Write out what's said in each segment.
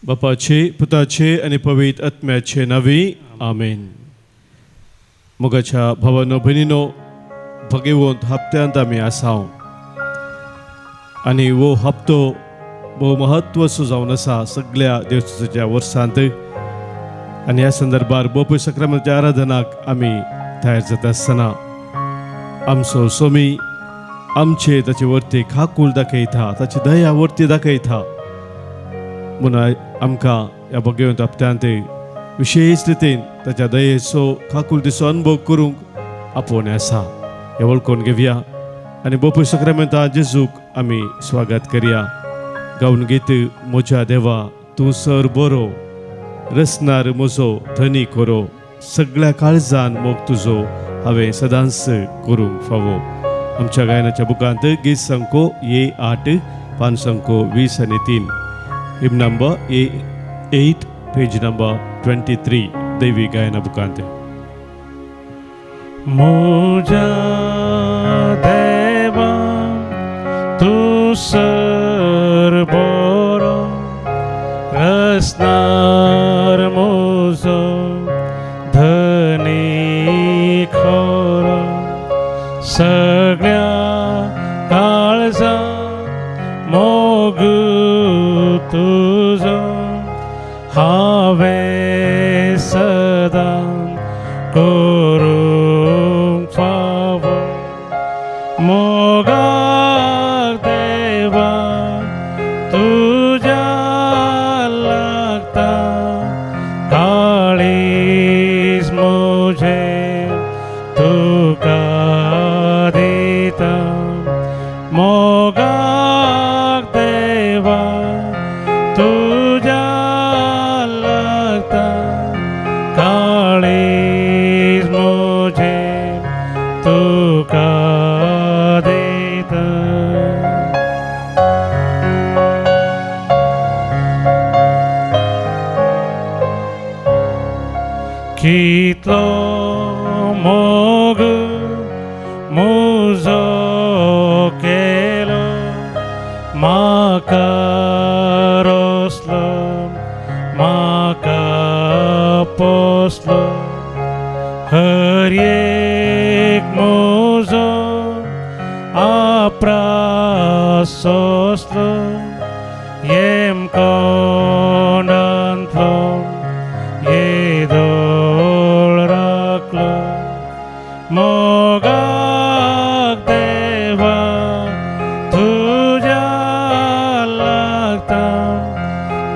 बापाचे पुताचे आनी पवित्र आत्म्याचे नांवी आमेन. मोगाच्या भावानो भयणीनो, भगेवंत हप्त्यांत आमी आसा आनी हो हप्तो भोव महत्वाचो जावन आसा सगळ्या देवच्या वर्सांत. आनी ह्या संदर्भार बोपय सक्रामाच्या आराधनाक आमी तयार जाता आसतना आमचो स्वामी आमचे ताचे वरती खाकूल दाखयता, ताची दया वरती दाखयता. म्हणून आमकां ह्या भगेवंत हप्त्यांत विशेश रितीन ताच्या दयेचो खाकुलतीचो अनुभव करूंक आपोवणें आसा हें वळखून घेवया आनी बोपय सक्रामेंता जेजूक आमी स्वागत करया. गावन गीत म्हज्या देवा तूं सर बरो, रसनार म्हजो धनी खरो, सगळ्या काळजान मोग तुजो हांवें सदांच करूंक फावो. आमच्या गायनाच्या बुकांत गीत संको ए 8 पान संको 20 आनी 3, hymn number A 8 page number 23 दैवी गायना बुकांत. म्हज्या देवा तूं सर बरो, रसनार म्हजो धनी खरो, सगळ्या काळजान मोग तुजो हांवें सदां करूंक फावो. मोगाक देवा तुज्या लागता, काळीज म्हजें तुका दिता. मोगाक देवा तुज्या लागता, काळीज म्हजें तुका दिता. कितलो मोग म्हजो केलो, म्हाका रोसलो म्हाका पोसलो, हर एक म्हजो आपरास सोंसलो, येमकोंडांतलो येदोळ राखलो. मोगाक देवा तुज्या लागता,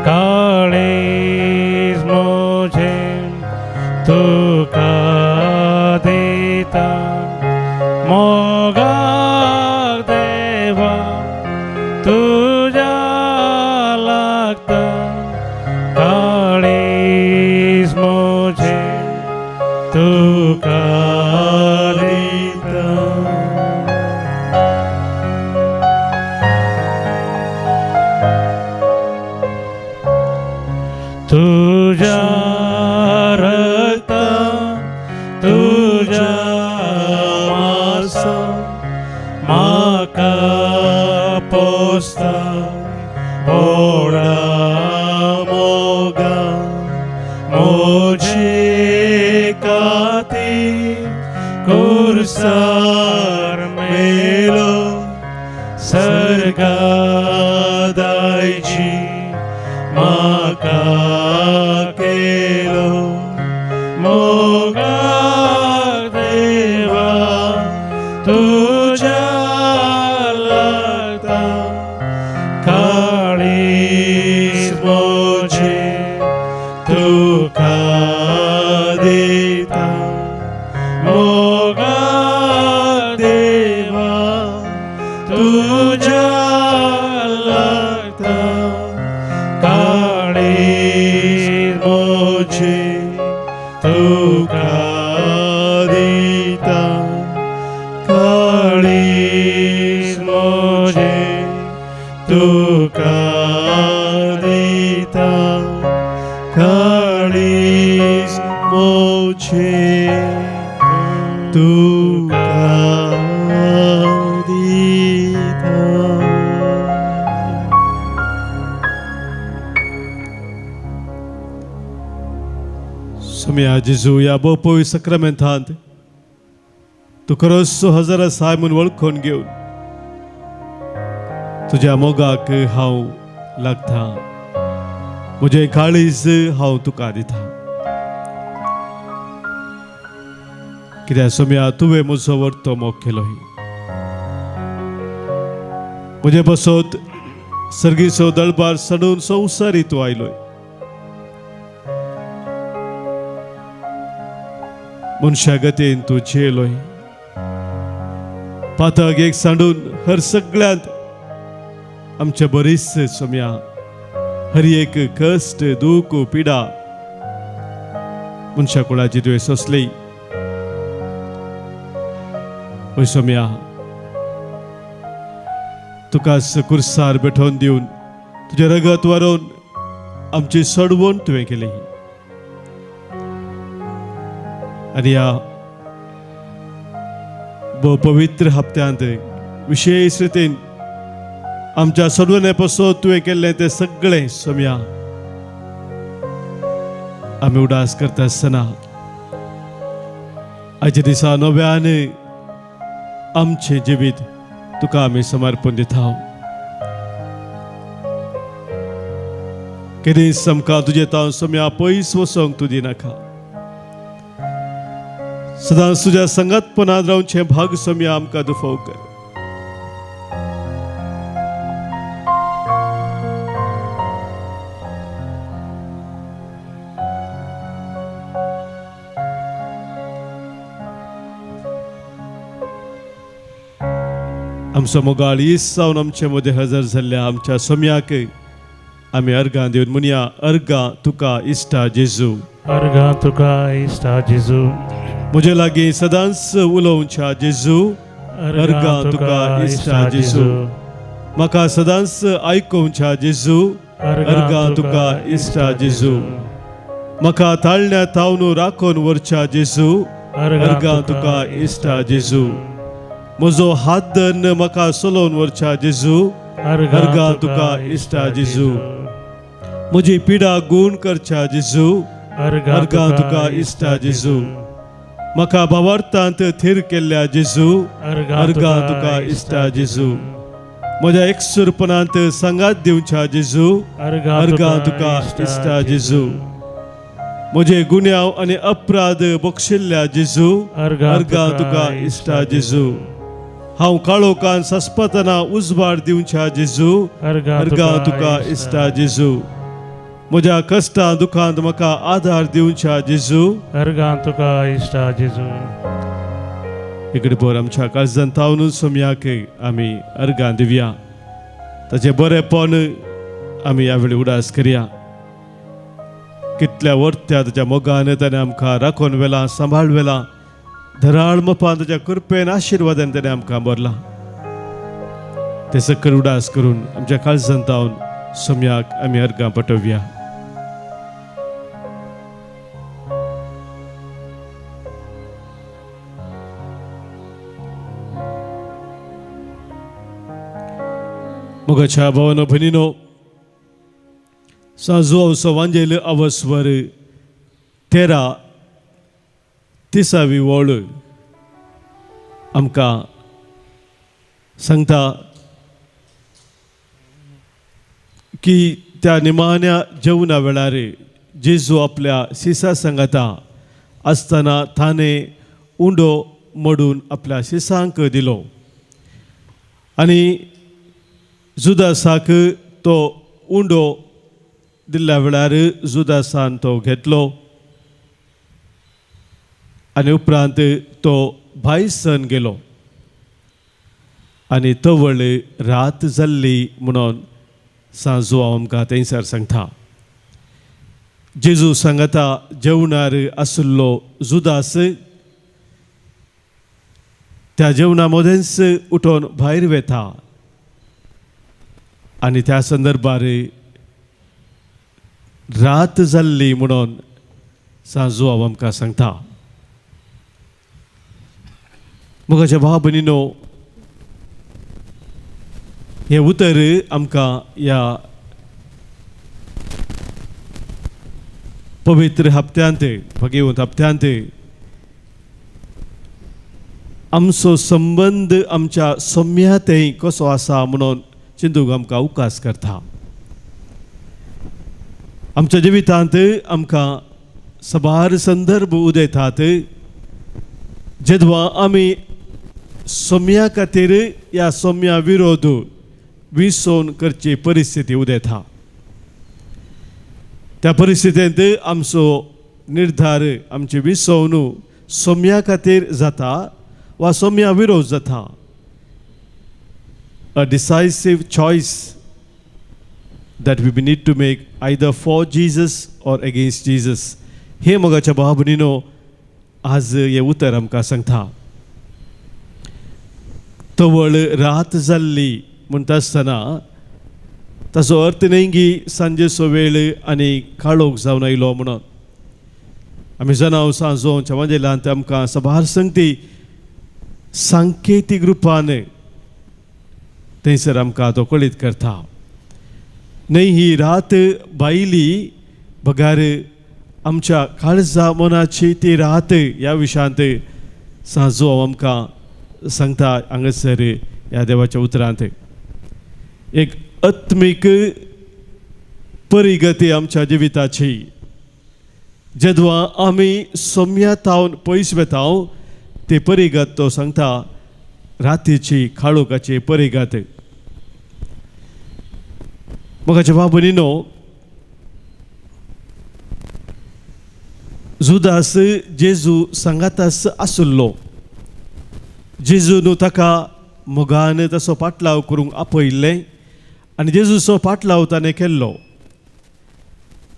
काळीज म्हजें तुका दिता. मोगाक देवा तुज्या लागता, काळीज म्हजें तुका दिता. तुज्या रक्ता तुज्या मासा म्हाका पोसता, व्हडा मोगा म्हजे खातीर खुर्सार मेलो, सर्गा दायजी म्हाका केलो. मोगाक देवा तुज्या लागता, काळीज म्हजें तुका दिता. मोगाक देवा तुज्या लागता, काळीज म्हजें तुका दिता. काळीज म्हजें तुका दिता, काळीज म्हजें तुका दिता. सोम्या जेजू ह्या बोपोय सक्रमेंतांत तूं खरोच हजारा साय म्हूण वळखून घेवन तुज्या मोगाक हांव लागता, म्हजें काळीज हांव तुका दिता। कित्याक सोम्या तुवें म्हजो वर्तो मोग केलो, म्हजे बसत सर्गीचो दळबार सडून संवसारी तूं आयलोय। मनशा गतीन तूं झेलोय, पातक एक सांडून हर सगळ्यांत आमचे बरीच सोम्या हर एक कश्ट दूख पिडा मनशा कुळाची तुवें सोंसली। हय सोम्या, तुका कुर्सार बेठोवन दिवन तुजें रगत वारोवन आमची सोडवण तुवें केली। आनी ह्या पवित्र हप्त्यांत विशेष रितीन आमच्या सोडवणे पसून तुवें केल्लें तें सगळें सोम्या आमी उडास करता आसतना आयच्या दिसा नव्यान आमचें जिवीत तुका आमी समर्पण दिता। केदींच आमकां तुजें तावन सोम्या पयस वचोंक तूं दिनाका, सदांच तुज्या संगातपणांत रावचें भाग सोम्या आमकां दुफोव कर। आमचो मोगाळ ईस जावन आमचे मदें हजर जाल्ल्या आमच्या सोम्याक आमी अर्गां दिवन म्हणया, अर्गां तुका इश्टा जेजू, अर्गां तुका इश्टा जेजू, म्हजे लागीं सदांच उलोवच्या जेजू, अर्गां तुका इश्टा जेजू, म्हाका सदांच आयकोवच्या जेजू, अर्गां तुका इश्टा जेजू, म्हाका ताळण्या तावन राखून व्हरच्या जेजू, अर्गां तुका इश्टा जेजू, म्हजो हात धरून म्हाका चलोवन व्हरच्या जेजू, अर्गां तुका इश्टा जेजू, म्हजी पिडा गूण करच्या जेजू, अर्गां तुका इश्टा जेजू, म्हाका भावार्थांत थीर केल्ल्या जेजू, अर्गां तुका इश्टा जेजू, म्हज्या एकसूरपणांत सांगात दिवच्या जेजू, अर्गां तुका इश्टा जेजू, म्हजे गुन्यांव आनी अपराध बक्षिल्ल्या जेजू, अर्गां तुका इश्टा जेजू, हांव काळोखान सस्पतना उजवाड दिवच्या जेजू, अर्गां तुका इश्टा जेजू, म्हज्या कश्टां दुखांत म्हाका आदार दिवच्या जेजू, अर्गां तुका इश्टा जेजू। इकडे भर आमच्या काळजान तावन सोम्याक आमी अर्गां दिवया, ताचें बरेंपण आमी ह्या वेळी उडास करया। कितल्या वर्त्या ताच्या मोगान ताणें आमकां राखून व्हेलां, सांबाळ व्हेलां, धराळ मपान ताच्या कृपेन आशिर्वादान ताणें आमकां भरलां। तें सकयल उडास करून आमच्या काळजान तावन सोम्याक आमी अर्गां पटोवया। मोगाच्या भावानो भयणीनो, सांजो वांजेल अवस्वर 13 30वी वळ आमकां सांगता की त्या निमाण्या जेवणा वेळार जेजू आपल्या शिसा सांगाता आसतना ताणें उंडो मोडून आपल्या शिसांक दिलो आनी जुदासाक तो उंडो दिल्ल्या वेळार जुदासान तो घेतलो आनी उपरांत तो भायसन गेलो आनी तवळ रात जाल्ली म्हणून सांजो आमकां थंयसर सांगता। जेजू सांगता जेवणार आशिल्लो जुदास त्या जेवणा मदेंच उठोवन भायर वेता आनी त्या संदर्भार रात जाल्ली म्हणून सांजो आमकां सांगता। मोगाच्या भाव भयणीनो, हें उतर आमकां ह्या पवित्र हप्त्यांत, भगेवंत हप्त्यांत आमचो संबंद आमच्या सम्यातय कसो आसा म्हणून चिंतूंक आमकां उकास करता. आमच्या जिवितांत आमकां सबार संदर्भ उदयतात जेदवा आमी सोम्या खातीर या सोम्या विरोध विसोवन करची परिस्थिती उदयता. त्या परिस्थितींत आमचो निर्धार, आमची विसवण सोम्या खातीर जाता वा सोम्या विरोध जाता. A decisive choice that we need to make either for Jesus or against Jesus. हे मोगाच्या भाव भयणीनो, आज हें उतर आमकां सांगता. तवळ रात जाल्ली म्हणटा आसतना ताचो अर्थ न्हय की सांजेचो वेळ आनी काळोख जावन आयलो म्हणून. आमी जाणां, सांजोच्या वांजेलांत आमकां सबार संगती सांकेतीक रुपान थंयसर आमकां तो कळीत करता. न्हय ही रात भायली बगार आमच्या काळजा मनाची ती रात ह्या विशयांत सांजो आमकां सांगता. हांगासर ह्या देवाच्या उतरांत एक आत्मीक परिगती आमच्या जिविताची, जेदवा आमी सोम्या तावन पयस वेता ती परिगत तो सांगता, रातीची काळोखाची परिगत. मोगाचे भाव भयणीनो, जुदास जेजू सांगातास आसुल्लो. जेजून ताका मोगान तसो पाटलाव करूंक आपयल्लें आनी जेजूचो पाटलाव ताणें केल्लो.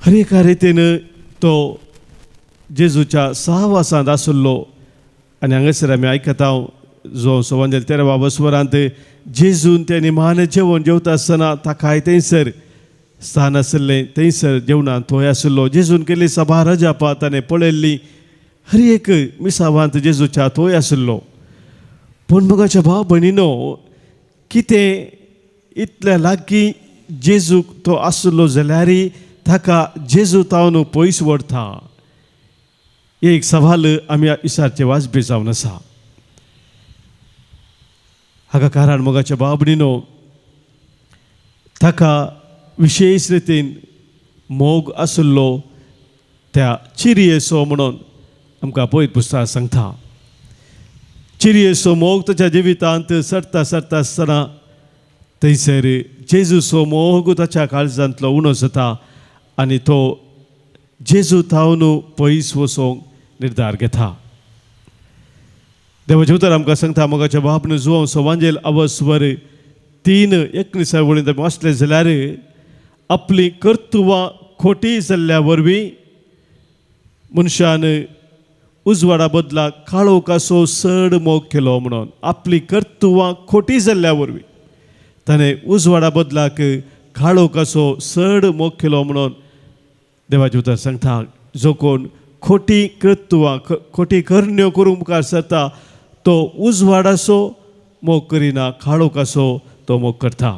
हर एका रितीन तो जेजूच्या सहवासांत आसुल्लो. आनी हांगासर आमी आयकता जो सवांजेल 13 वरांत जेजून ते निमान जेवण जेवता आसतना ताकाय थंयसर स्थान आशिल्लें, थंयसर जेवणांत थंय आशिल्लो. जेजून केल्ली सभा रजापा ताणें पळयल्ली. हर एक मिसावांत जेजूच्या थंय आशिल्लो. पूण मोगाच्या भाव भयणीनो, कितें इतल्या लागीं जेजूक तो आशिल्लो जाल्यार ताका जेजू तावन पयस व्हरता. एक सवाल आमी विचारचें वाजपी जावन आसा. हाका कारण मोगाच्या भाव भयणीनो, ताका विशेश रितीन मोग आशिल्लो त्या चिरयेचो म्हणून आमकां पयत पुस्तक सांगता. चिरयेचो मोग ताच्या जिवितांत सरता सरता आसतना थंयसर जेजूचो मोग ताच्या काळजांतलो उणो जाता आनी तो जेजू थावन पयस वचोंक निर्धार घेता. देवाचें उतर आमकां सांगता, मोगाच्या बापन जुवांव सवांजेल अवस्वर 3:19 वळींत आमी वाचलें जाल्यार आपली कर्तुवां खोटी जाल्ल्या वरवीं मनशान उजवाडा बदला काळोखाचो चड मोग केलो म्हणून. आपली कर्तुवां खोटी जाल्ल्या वरवीं ताणें उजवाडा बदलाक काळोखाचो चड मोग केलो म्हणून देवाचें उतर सांगता. जो कोण खोटी कर्तुवां खोटी करण्यो करूंक मुखार सरता तो उजवाडाचो मोग करिना, काळोखाचो तो मोग करता.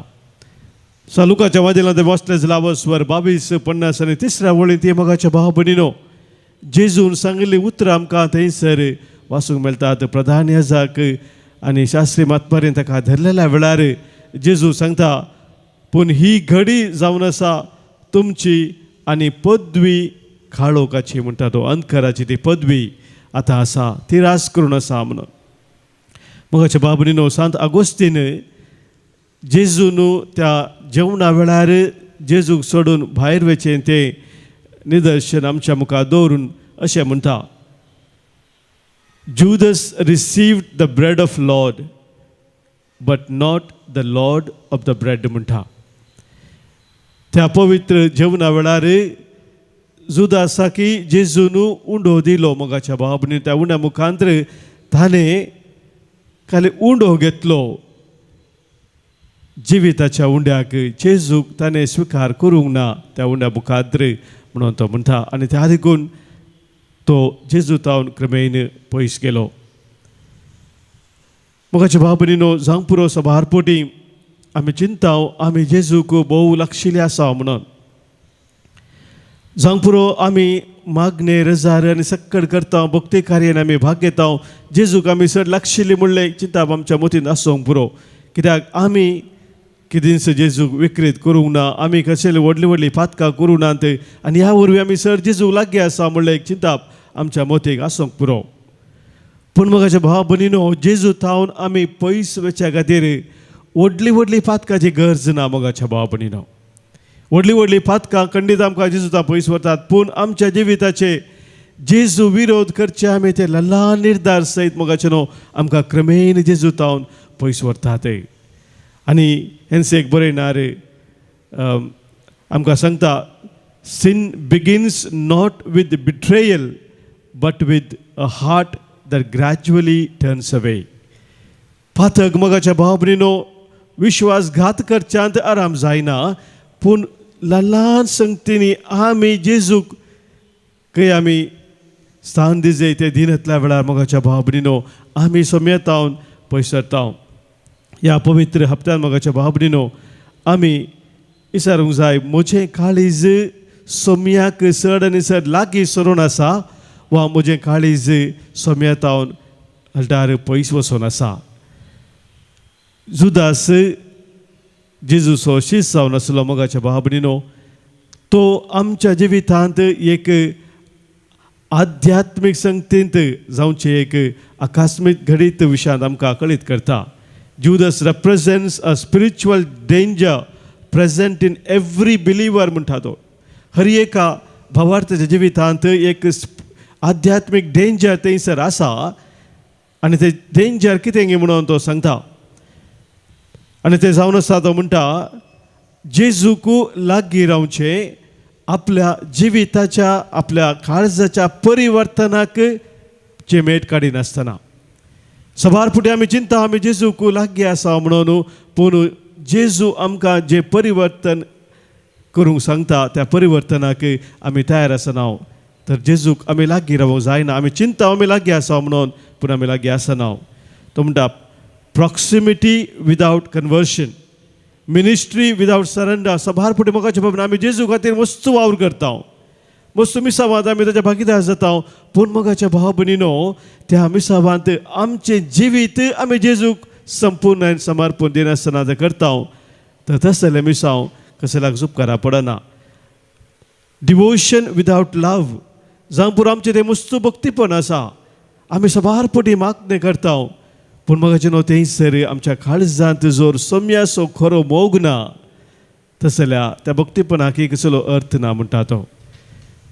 सालुकाच्या वाजेलांत वाचलें जाल्यार स्वर 22:50 आनी 3 वळींत ती मोगाच्या भाव भयणीनो, जेजून सांगिल्लीं उतरां आमकां थंयसर वाचूंक मेळटात. प्रधान याजक आनी शास्त्री मातपर्यंत ताका धरलेल्या वेळार जेजू सांगता, पूण ही घडी जावन आसा तुमची आनी पदवी काळोखाची म्हणटा तो, अंधकाराची ती पदवी आतां आसा, ती रास करून आसा म्हणून. मोगाच्या भाव भयणीनो, सांत आगोस्तीन जेजून त्या जेवणा वेळार जेजूक सोडून भायर वचें तें निदर्शन आमच्या मुखार दवरून अशें म्हणटा, Judas received the bread of Lord but not the Lord of the bread म्हणटा. त्या पवित्र जेवणा वेळार जुदासाकी जेजून उंडो दिलो. मोगाच्या भाव भयणीनो, त्या उंड्या मुखांतर ताणें खाली उंडो घेतलो. जिविताच्या उंड्याक जेजूक ताणें स्विकार करूंक ना त्या उंड्या मुखांतर म्हणून तो म्हणटा. आनी त्या देखून तो जेजू तावन क्रमेन पयस गेलो. मोगाच्या भाव भयणीनो, जावंक पुरो सभार पोटी आमी चिंता आमी जेजूक भोव लागशिल्ले आसा म्हणून. जावंक पुरो आमी मागणे रजार आनी सक्कड करता, भक्ती कार्यान आमी भाग घेता, जेजूक आमी चड लागशिल्ली म्हणलें चिंताप आमच्या मतींत आसूंक पुरो. कित्याक आमी कितेंच जेजूक विकृत करूंक ना, आमी कसले व्हडली व्हडली पातकां करूंक नात आनी ह्या वरवीं आमी चड जेजूक लागीं आसा म्हणलें एक चिंताप आमच्या मतीक आसूंक पुरो. पूण मोगाच्या भाव भयणीनो, जेजू थावन आमी पयस वचच्या खातीर व्हडली व्हडली पातकाची गरज ना. मोगाच्या भाव भयणीनो, व्हडली व्हडली पातकां खंडीत आमकां जेजू थावन पयस व्हरतात, पूण आमच्या जिविताचे जेजू विरोध करचे आमी ते ल्हान निर्धार सयत मोगाचे न्हू आमकां क्रमेन जेजू थावन पयस व्हरतात. आनी हेंच एक बरयणार आमकां सांगता, sin begins not with betrayal but with a heart that gradually turns away. पातक मोगाच्या भाव भयणीनो विश्वासघात करच्यांत आराम जायना, पूण ल्हान संगतींनी आमी जेजूक खंय आमी स्थान दिजे ते दिनांतल्या वेळार मोगाच्या भाव भयणीनो आमी सोम्यतावन पयस सरता. ह्या पवित्र हप्त्यान मोगाच्या भाव भयणीनो आमी विचारूंक जाय, म्हजें काळीज सोम्याक चड आनी चड लागीं सरून आसा वा म्हजें काळीज सोम्यातावन हलटार पयस वचून आसा. जुदास जेजूचो शीस जावन आसलो. मोगाच्या भाव भयणीनो, तो आमच्या जिवितांत एक आध्यात्मीक संगतींत जावचें एक आकस्मीक घडीत विशयांत आमकां कळीत करता. Judas represents a spiritual danger present in every believer म्हणटा तो. हर एका भावार्थाच्या जिवितांत एक आध्यात्मीक डेंजर थंयसर आसा आनी ते डेंजर कितें म्हणून तो सांगता आनी ते जावन आसा. तो म्हणटा, जेजूक लागीं रावचें आपल्या जिविताच्या आपल्या काळजाच्या परिवर्तनाक चेमेट काडिनासतना. सबार फुडें आमी चिंता आमी जेजूक लागीं आसा म्हणून, पूण जेजू आमकां जें परिवर्तन करूंक सांगता त्या परिवर्तनाक आमी तयार आसना. तर जेजूक आमी लागीं रावंक जायना. आमी चिंता आमी लागीं आसा म्हणून, पूण आमी लागीं आसना. तो म्हणटा, proximity without conversion, ministry without surrender. सबार फुडें मोगाच्या बाबतींत आमी जेजू खातीर मस्त वावर करता, मस्त मिसावांत आमी ताच्या भागीदार जाता, पूण मोगाच्या भाव भयणीनो त्या मिसावांत आमचें जिवीत आमी जेजूक संपूर्ण आनी समर्पण दिनासतना तें करता, तर तसलें मिसांव कसल्याक उपकारा पडना. डिवोशन विदावट लव, जावं पुरो आमचें तें मस्त भक्तीपण आसा, आमी सबार पटी मागणें करता, पूण मोगाचे न्हू थंयसर आमच्या काळजांत जर सोम्याचो खरो मोग ना, तसल्या त्या भक्तीपणाक कसलो अर्थ ना म्हणटा तो.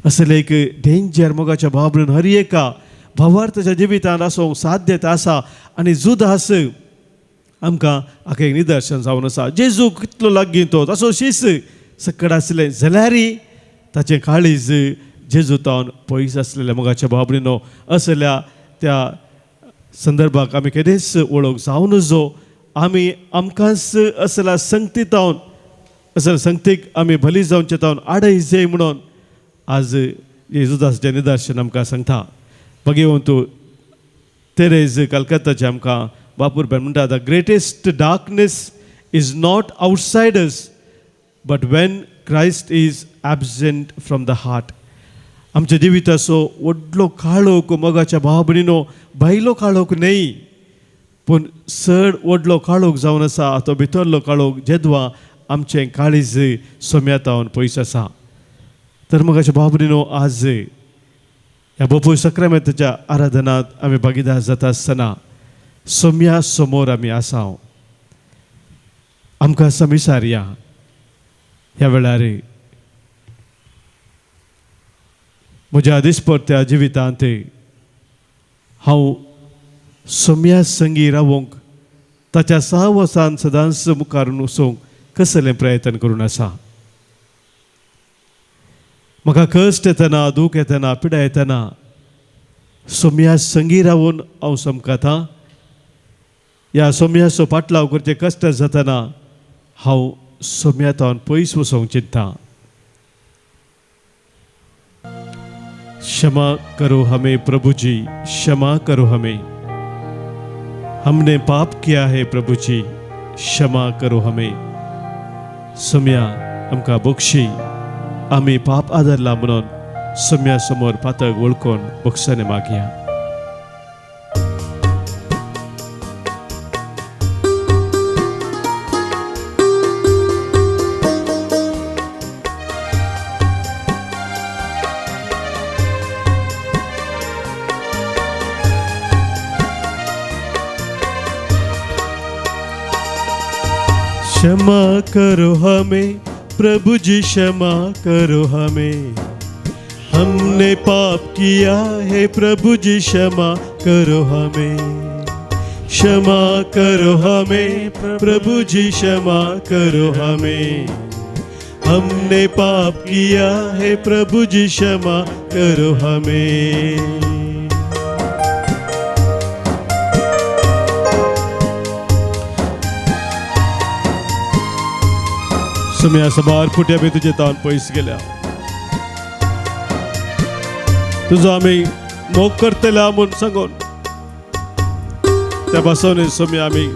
असले एक डेंजर मोगाच्या भाव म्हणून हर एका भावार्थाच्या जिवितांत आसूंक साध्यता आसा. आनी जुदास आमकां हाका एक निदर्शन जावन आसा. जेजू कितलो लागीं तो ताचो शीस सकड आसलें जाल्यारय ताचें काळीज जेजू तावन पयस आसलेलें. मोगाच्या भाव भयणीनो, असल्या त्या संदर्भाक आमी केदेच वळख जावन जो आमी आमकांच असल्या संगती तावन असल्या संगतीक आमी बली जावचे तावन आडय जाय म्हणून आज जेजुदासचें निदर्शन आमकां सांगता. भगवंतू तेरेज कलकत्ताचे आमकां बापूर म्हणटा, the greatest darkness is not outside us but when Christ is absent from the heart. आमच्या जिविताचो व्हडलो काळोख मोगाच्या भाव भयणीनो भायलो काळोख न्हय, पूण चड व्हडलो काळोख जावन आसा तो भितरलो काळोख, जेदवा आमचें काळीज सोम्यातावन पयस आसा. तर मोगाच्या भाव भयणीनो, आज ह्या बोपूय सक्रामेंताच्या आराधनांत आमी भागीदार जाता आसतना सोम्या समोर आमी आसा. आमकां समिसारया ह्या वेळार म्हज्या दिसपडत्या जिवितांत हांव सोम्या संगी रावूंक ताच्या सहवासान सदांच मुखार वचूंक कसलें प्रयत्न करून आसा. म्हाका कश्ट येतना, दूख येतना, पिडा येतना सोम्या संगी रावून हांव समकाता. ह्या सोम्याचो पाटलाव करचे कश्ट जातना हांव सोम्यातावन पयस वचोंक चिंता. क्षमा करो हमें प्रभु जी, क्षमा करो हमें. हमने पाप किया है प्रभु जी, क्षमा करो हमें. सोम्या आमकां बक्षी, आमी पाप आदरला म्हणून सम्या समोर पातक वळखून बक्षाने मागया. क्षमा करो हमें प्रभु जी, क्षमा करो हमें, हमने पाप किया है प्रभु जी, क्षमा करो हमें। क्षमा करो हमें प्रभु जी, क्षमा करो हमें, हमने पाप किया है प्रभु जी, क्षमा करो हमें। सुम्या सबार फुट्या बी तुजे तावन पयस गेल्या, तुजो आमी मोग करतल्या म्हूण सांगून त्या बसवणे सुम्या आमी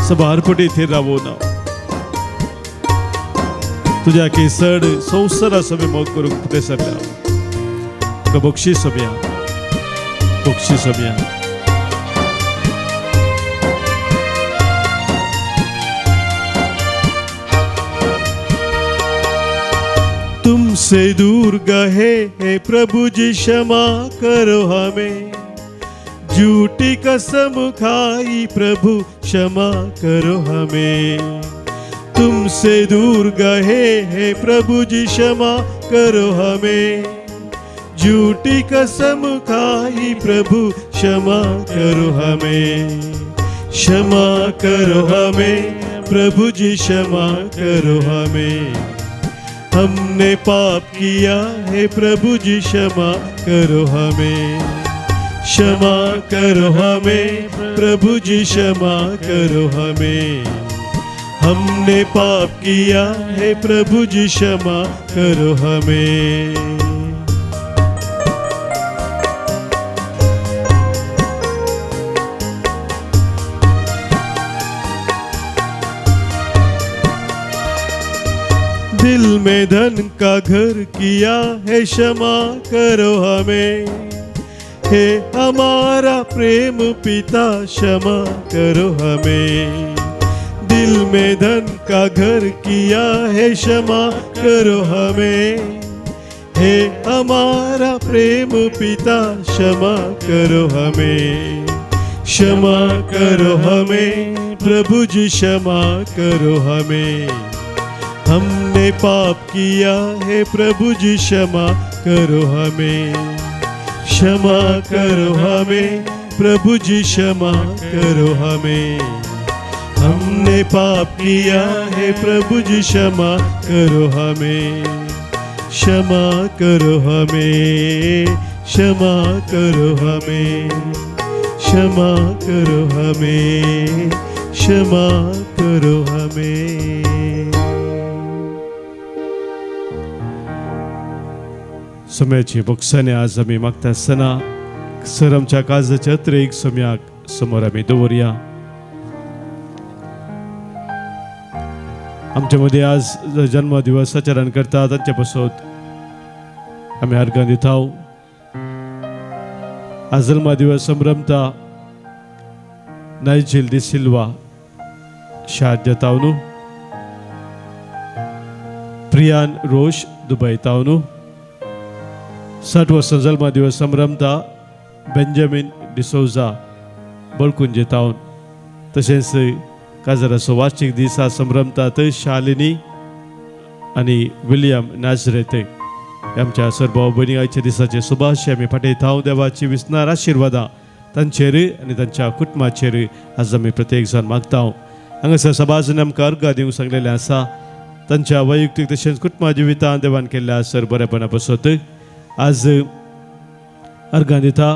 सबार फुटी थीर रावू ना. तुज्या की सड संवसारा समी मोग करूंक फुडें सरल्या, तुका बक्षी सोम्या, बक्षी सोम्या. तुमसे दूर गए हे प्रभु जी, क्षमा करो हमें, झूठी कसम खाई प्रभु, क्षमा करो हमें। तुमसे दूर गए हे प्रभु जी, क्षमा करो हमें, झूठी कसम खाई प्रभु, क्षमा करो हमें। क्षमा करो हमें प्रभु जी, क्षमा करो हमें, हमने पाप किया है प्रभु जी, क्षमा करो हमें। क्षमा करो हमें प्रभु जी, क्षमा करो हमें, हमने पाप किया है प्रभु जी, क्षमा करो हमें। दिल में धन का घर किया है, क्षमा करो हमें, हे हमारा प्रेम पिता, क्षमा करो हमें। दिल में धन का घर किया है, क्षमा करो हमें, हे हमारा प्रेम पिता, क्षमा करो हमें। क्षमा करो हमें प्रभु जी, क्षमा करो हमें, हमने पाप किया है प्रभु जी, क्षमा करो हमें। क्षमा करो हमें प्रभु जी, क्षमा करो हमें, हमने पाप किया है प्रभु जी, क्षमा करो हमें। क्षमा करो हमें, क्षमा करो हमें, क्षमा करो हमें, क्षमा करो हमें। सम्याची बक्षाने आज आमी मागता आसतना सर आमच्या काळजाच्या अत्रेक सम्याक समोर आमी दवरया. आमच्या मदीं आज जन्मदिवस आचरण करता तांचे पासत आमी अर्गां दिता. आज जन्मदिवस संभ्रमता नायजील डिसिल्वा शारजा तावनू, प्रियान रोश दुबय तावनू, 60 वर्सां जल्मदिवस संभ्रमता बेंजामीन डिसोजा बळकुंजे तावन, तशेंच काजाराचो वार्षिक दीस संभ्रमतात शालिनी आनी विलियम नाजरेत. आमच्या सर भाव भयणी आयच्या दिसाचे सुभाशे आमी फाटयता. देवाची विसनार आशिर्वादां तांचेर आनी तांच्या कुटुंबाचेर आज आमी प्रत्येक जाण मागता. हांगासर सभाजन आमकां अर्गां दिवंक सांगलेलें आसा तांच्या वैयक्तीक तशेंच कुटुंबा जिवितांत देवान केल्ल्या सर बरेपणा पासत आज अर्गां दिता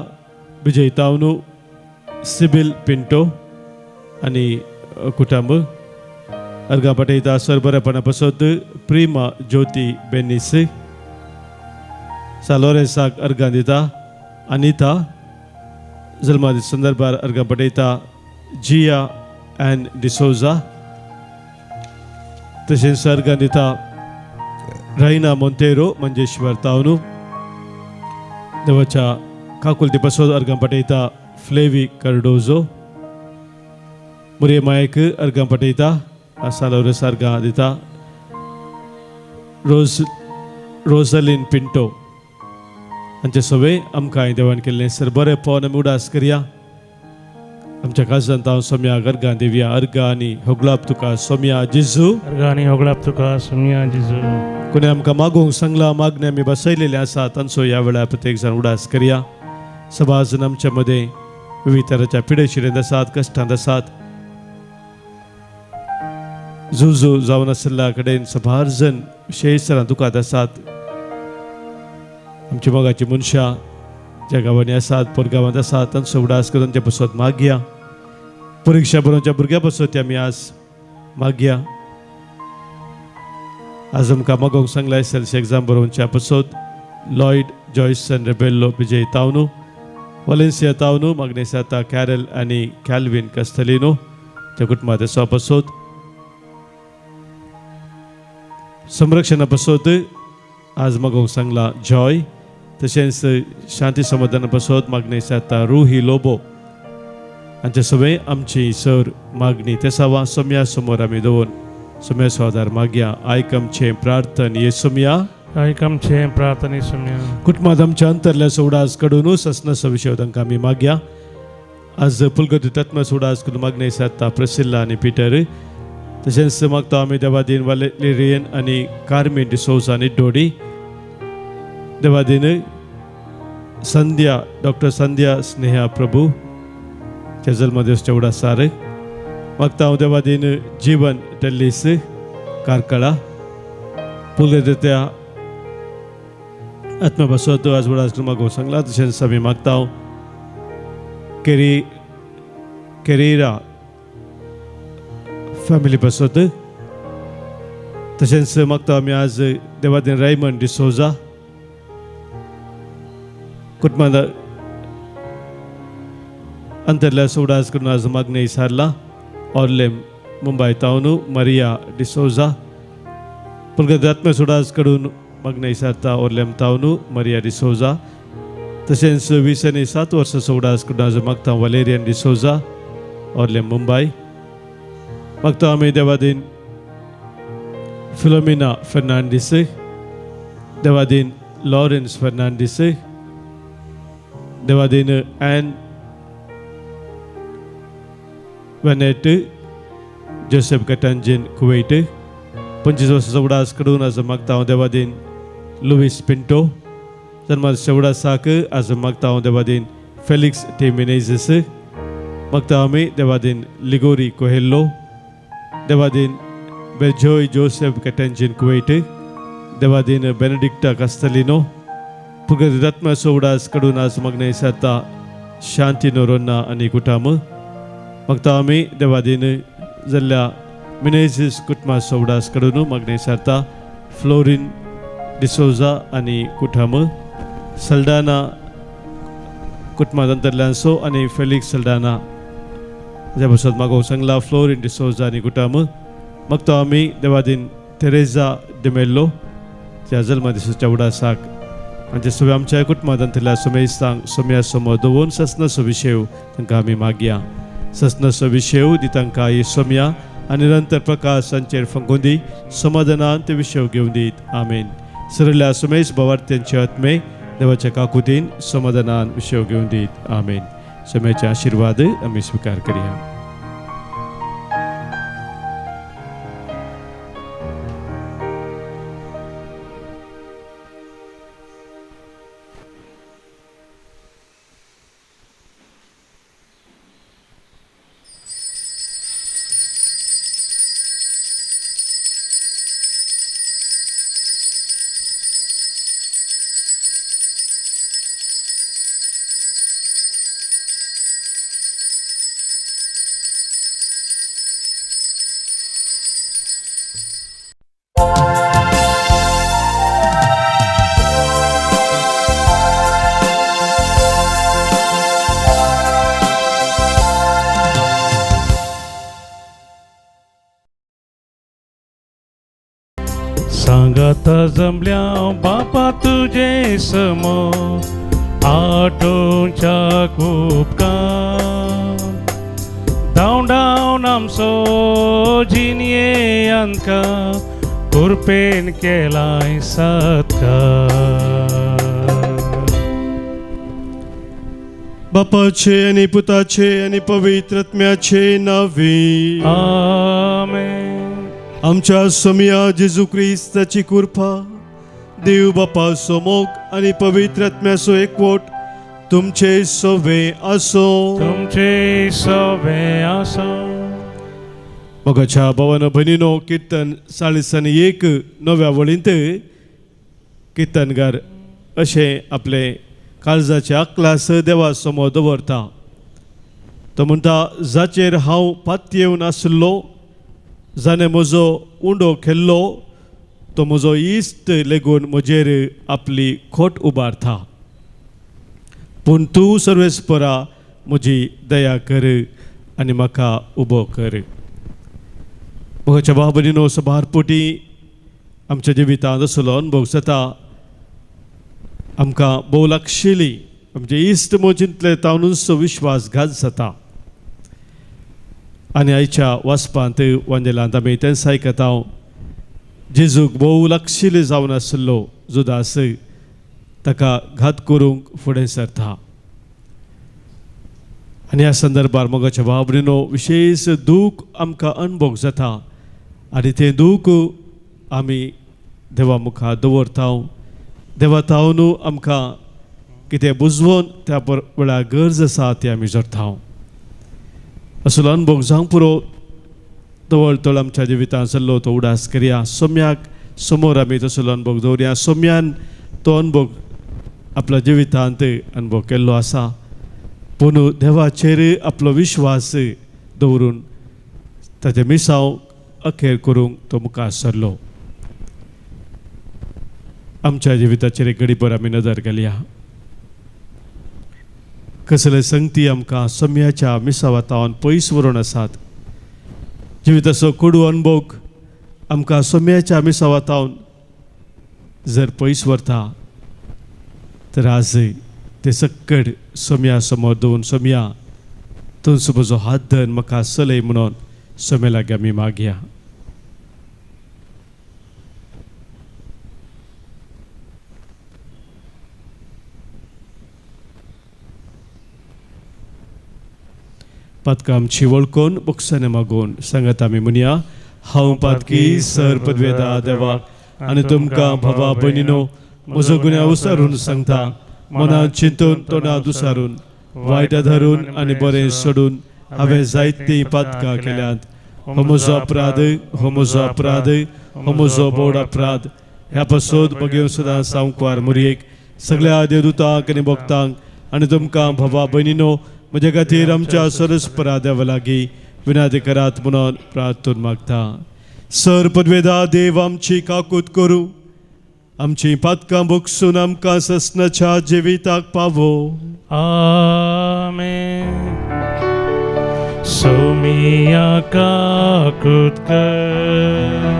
विजय तावनू, सिबील पिंटो आनी कुटुंब. अर्गां पाठयता सर बरेपणा पासत प्रिमा ज्योती बेनीस, सालोरेसाक अर्गां दिता अनिता, जल्मादी संदर्भार अर्गां पाठयता जिया एन डिसोजा, तशेंच अर्गां दिता रैना मोंतेरो मंजेश्वर तावनू. देवाच्या काकुलती पासत अर्गां पाठयता फ्लेवी कार्डोजो. मुरे मायक अर्गां पाठयता. सालोरस अर्गां दिता. रोजलिन पिंटो हांचे सवे आमकां देवान केल्लें सर बरें आमी उडास करया. आमच्या काजांत हांव सोम्या अर्गां दिवया. अर्गां आनी होगळाप तुका सोम्या जेजू. अर्गां आनी होगळाप तुका सोमया जेजू. कोणी आमकां मागूंक सांगला, मागणें आमी बसयलेलें आसा, तांचो ह्या वेळार प्रत्येक जाण उडास करया. सभाजन आमच्या मदें विविध तराच्या पिडेशिरेंत आसात, कश्टांत आसात, जुजू जावन आशिल्ल्या कडेन सभार जण विशेश तरां दुखांत आसात. आमची मोगाची मनशां ज्या गांवांनी आसात, परगांवांत आसात, तांचो उडास करून तांचे पासत मागया. परिक्षा बरोवच्या भुरग्यां पासत आमी आज मागया. आज आमकां मागोवंक सांगला एसएलसी एग्जाम बरोवच्या पासत लॉयड जॉयसन रेबेल्लो, विजय तावनू, वलेन्सिया तावनू, मागणेसाता कॅरल आनी कॅल्विन कस्तलिनो त्या कुटुंबात पासत. संरक्षणा पासत आज मागोवंक सांगला जॉय. तशेंच शांती समाधाना पासत मागणी साता रुही लोबो. हांचे सगळे आमची सर मागणी तेसावा सोम्या समोर आमी दवरून सोम्या स्वादार मागया. आयक आमचें प्रार्थन ये सोम्या. आयक आमचें प्रार्थने सोमया. कुटुंबात आमच्या अंतरल्या सोडास कडून ससनसो विशय तांकां आमी मागया. आज पुलगती तत्म सोडास करून मागणी साता प्रसिल्ला आनी पिटर. तशेंच मागता आमी देवादीन वालेरियन आनी कार्मीन डिसोजा आनी डोडी. देवादीन संध्या, डॉक्टर संध्या स्नेहा प्रभू च्या जल्मदिवस तेवढा सार मागता हांव. देवादीन जीवन टेल्लीस कार्कळा. पुलगती त्या आत्म्या आज वडास मागोवंक सांगला. तशेंच आमी मागता हांव केरिरा फॅमिली पासत. तशेंच मागता आमी आज देवादीन रायमंड डिसोजा कुटुंबात अंतरल्या सोडास करून आज मागणी सारला. ऑर्लेम मुंबय तावनू मरिया डिसोजा. पुलगत आत्म्या सोडास कडून मागणी सारता ओर्लेम तावनू मरिया डिसोजा. तशेंच 20 आनी 7 वर्सां सोडास करून आज मागता वलेरियन डिसोजा, ऑर्लेम मुंबय. मागता आमी देवादीन फिलोमिना फर्नांडीस, देवादीन लॉरेन्स फर्नांडीस, देवादीन ॲन वेनेट जोसेफ कटांजीन कुवेट. 25 वर्सां उडास कडून आज मागता हांव देवादीन लुवीस पिंटो. जन्माच्या उडासाक आज मागता हांव देवादीन फेलिक्स टी मिनेझीस. मागता आमी देवादीन लिगोरी कोहेल्लो, देवादीन बेजोय जोसेफ कटांजीन कुवेट, देवादीन बेनेडिक्टा कास्तलिनो. पुगत आत्म्याचो उडास कडून आज मागणें साता शांती नोरोन्ना आनी कुटाम. मागता आमी देवादीन जाल्ल्या मिनेझीस कुटुंबाचो उडास कडून मागणें सारता फ्लोरीन डिसोजा आनी कुटाम. सल्डाना कुटुंबात अंतरल्यांसो आनी फेलिक्स सल्डाना हाज्या पासत मागोवंक सांगला फ्लोरीन डिसोजा आनी कुटाम. मागता आमी देवादीन तेरेजा डिमेल्लो त्या जल्मा दिसाच्या उडासाक. आमच्या सगळ्या आमच्या कुटुंबात अंतरल्या सोमेस्तांक सोम्या समोर दवरून ससनसो विशेव तांकां आमी मागया. ससनसो विशेव दी तांकां ही सोम्या आनी निरंतर प्रकाश तांचेर फंगून दी, समाधानान ते विशेव घेवन दीत. आमेन. सरल्या सोमेश भावार्थ्यांचे आत्मे देवाच्या काकुतीन समाधानान विशेव घेवन दीत. आमेन. सोम्याचे आशिर्वाद आमी स्विकार करया. सांगात जमल्या बापा तुझे समोर, आटोवच्याक उपकार धांवडावन आमचो जिणये आमकां कृपेन केलाय सत्कार. बापाचे आनी पुताचे आनी पवित्र आत्म्याचे नावे. आमेन. आमच्या सोमया जेजू क्रिस्ताची कृपा, देव बापाचो मोग आनी पवित्र आत्म्याचो एकवट तुमचे सवे आसो. तुमचे सवे आसो. मोगाच्या भवन भयणीनो, किर्तन 41 नव्या वळींत किर्तनगार अशें आपले काळजाचे अकलास देवा समोर दवरता. तो म्हणटा, जाचेर हांव पातयेवन आसलो, जाणें म्हजो उंडो केल्लो, तो म्हजो इश्ट लेगून म्हजेर आपली खोट उबारता. पूण तूं सर्वेस्परा म्हजी दया कर आनी म्हाका उबो कर. मोगाच्या भाव भयणीनो, सभार पोटी आमच्या जिवितांत असलो अनुभव जाता. आमकां भोव लागशिल्ली आमचे इश्ट मोजींतले तावनूचो विश्वासघात जाता. आनी आयच्या वाचपांत वांजेलांत आमी तेंच आयकता, जेजूक भोव लागशिल्ले जावन आशिल्लो जुदास ताका घात करूंक फुडें सरता. आनी ह्या संदर्भार मोगाच्या भाव भयणीनो, विशेश दूख आमकां अनुभव जाता आनी तें दूख आमी देवा मुखार दवरता. देवा तावन आमकां कितें बुजवून त्या वेळार गरज आसा ती आमी जोडटा. असलो अनुभव जावंक पुरो तवळ तळ आमच्या जिवितांत जाल्लो तो उडास करया. सोम्याक समोर आमी तसलो अनुभव दवरया. सोम्यान तो अनुभव आपल्या जिवितांत अनुभव केल्लो आसा. पूण देवाचेर आपलो विश्वास दवरून ताचें मिसांव अखेर करूंक तो मुखार सरलो. आमच्या जिविताचेर एक घडीभर आमी नदर घालया. कसले संगती आमकां सम्याच्या मिसावातावन पयस व्हरून आसात. जिविताचो कोडू अनुभव आमकां सम्याच्या मिसावातावन जर पयस व्हरता तर आज ते सक्कड सोम्या समोर दवरून सोम्या तुमचो म्हजो हात धर म्हाका चलय म्हणून सोम्या लागीं आमी मागया. पातकां आमची वळखून बोक्साने मागून सांगत आमी म्हणया, हांव पातकी सर पदवेदा देवाक आनी तुमकां भावा भयणीनो म्हजो गुन्यांव विचारून सांगता. मनांत चिंतून तोंडां दुसारून वायट धरून आनी बरें सोडून हांवें जायतीं पातकां केल्यांत. हो म्हजो अपराध, हो म्हजो अपराध, हो म्हजो बोड अपराध. ह्या पासून बगेवन सदां सामकार मुरयेक सगळ्या देवदूतांक आनी भक्तांक आनी तुमकां भावा भयणीनो म्हजे खातीर आमच्या सरस्परा देवा लागीं विनादी करात म्हणून प्रार्थून मागता. सर पदवेदा देव आमची काकूत करूं, आमची पातकां भोगसून आमकां ससनाच्या जिविताक पावो. आमेन. सोमिया काकूत कर,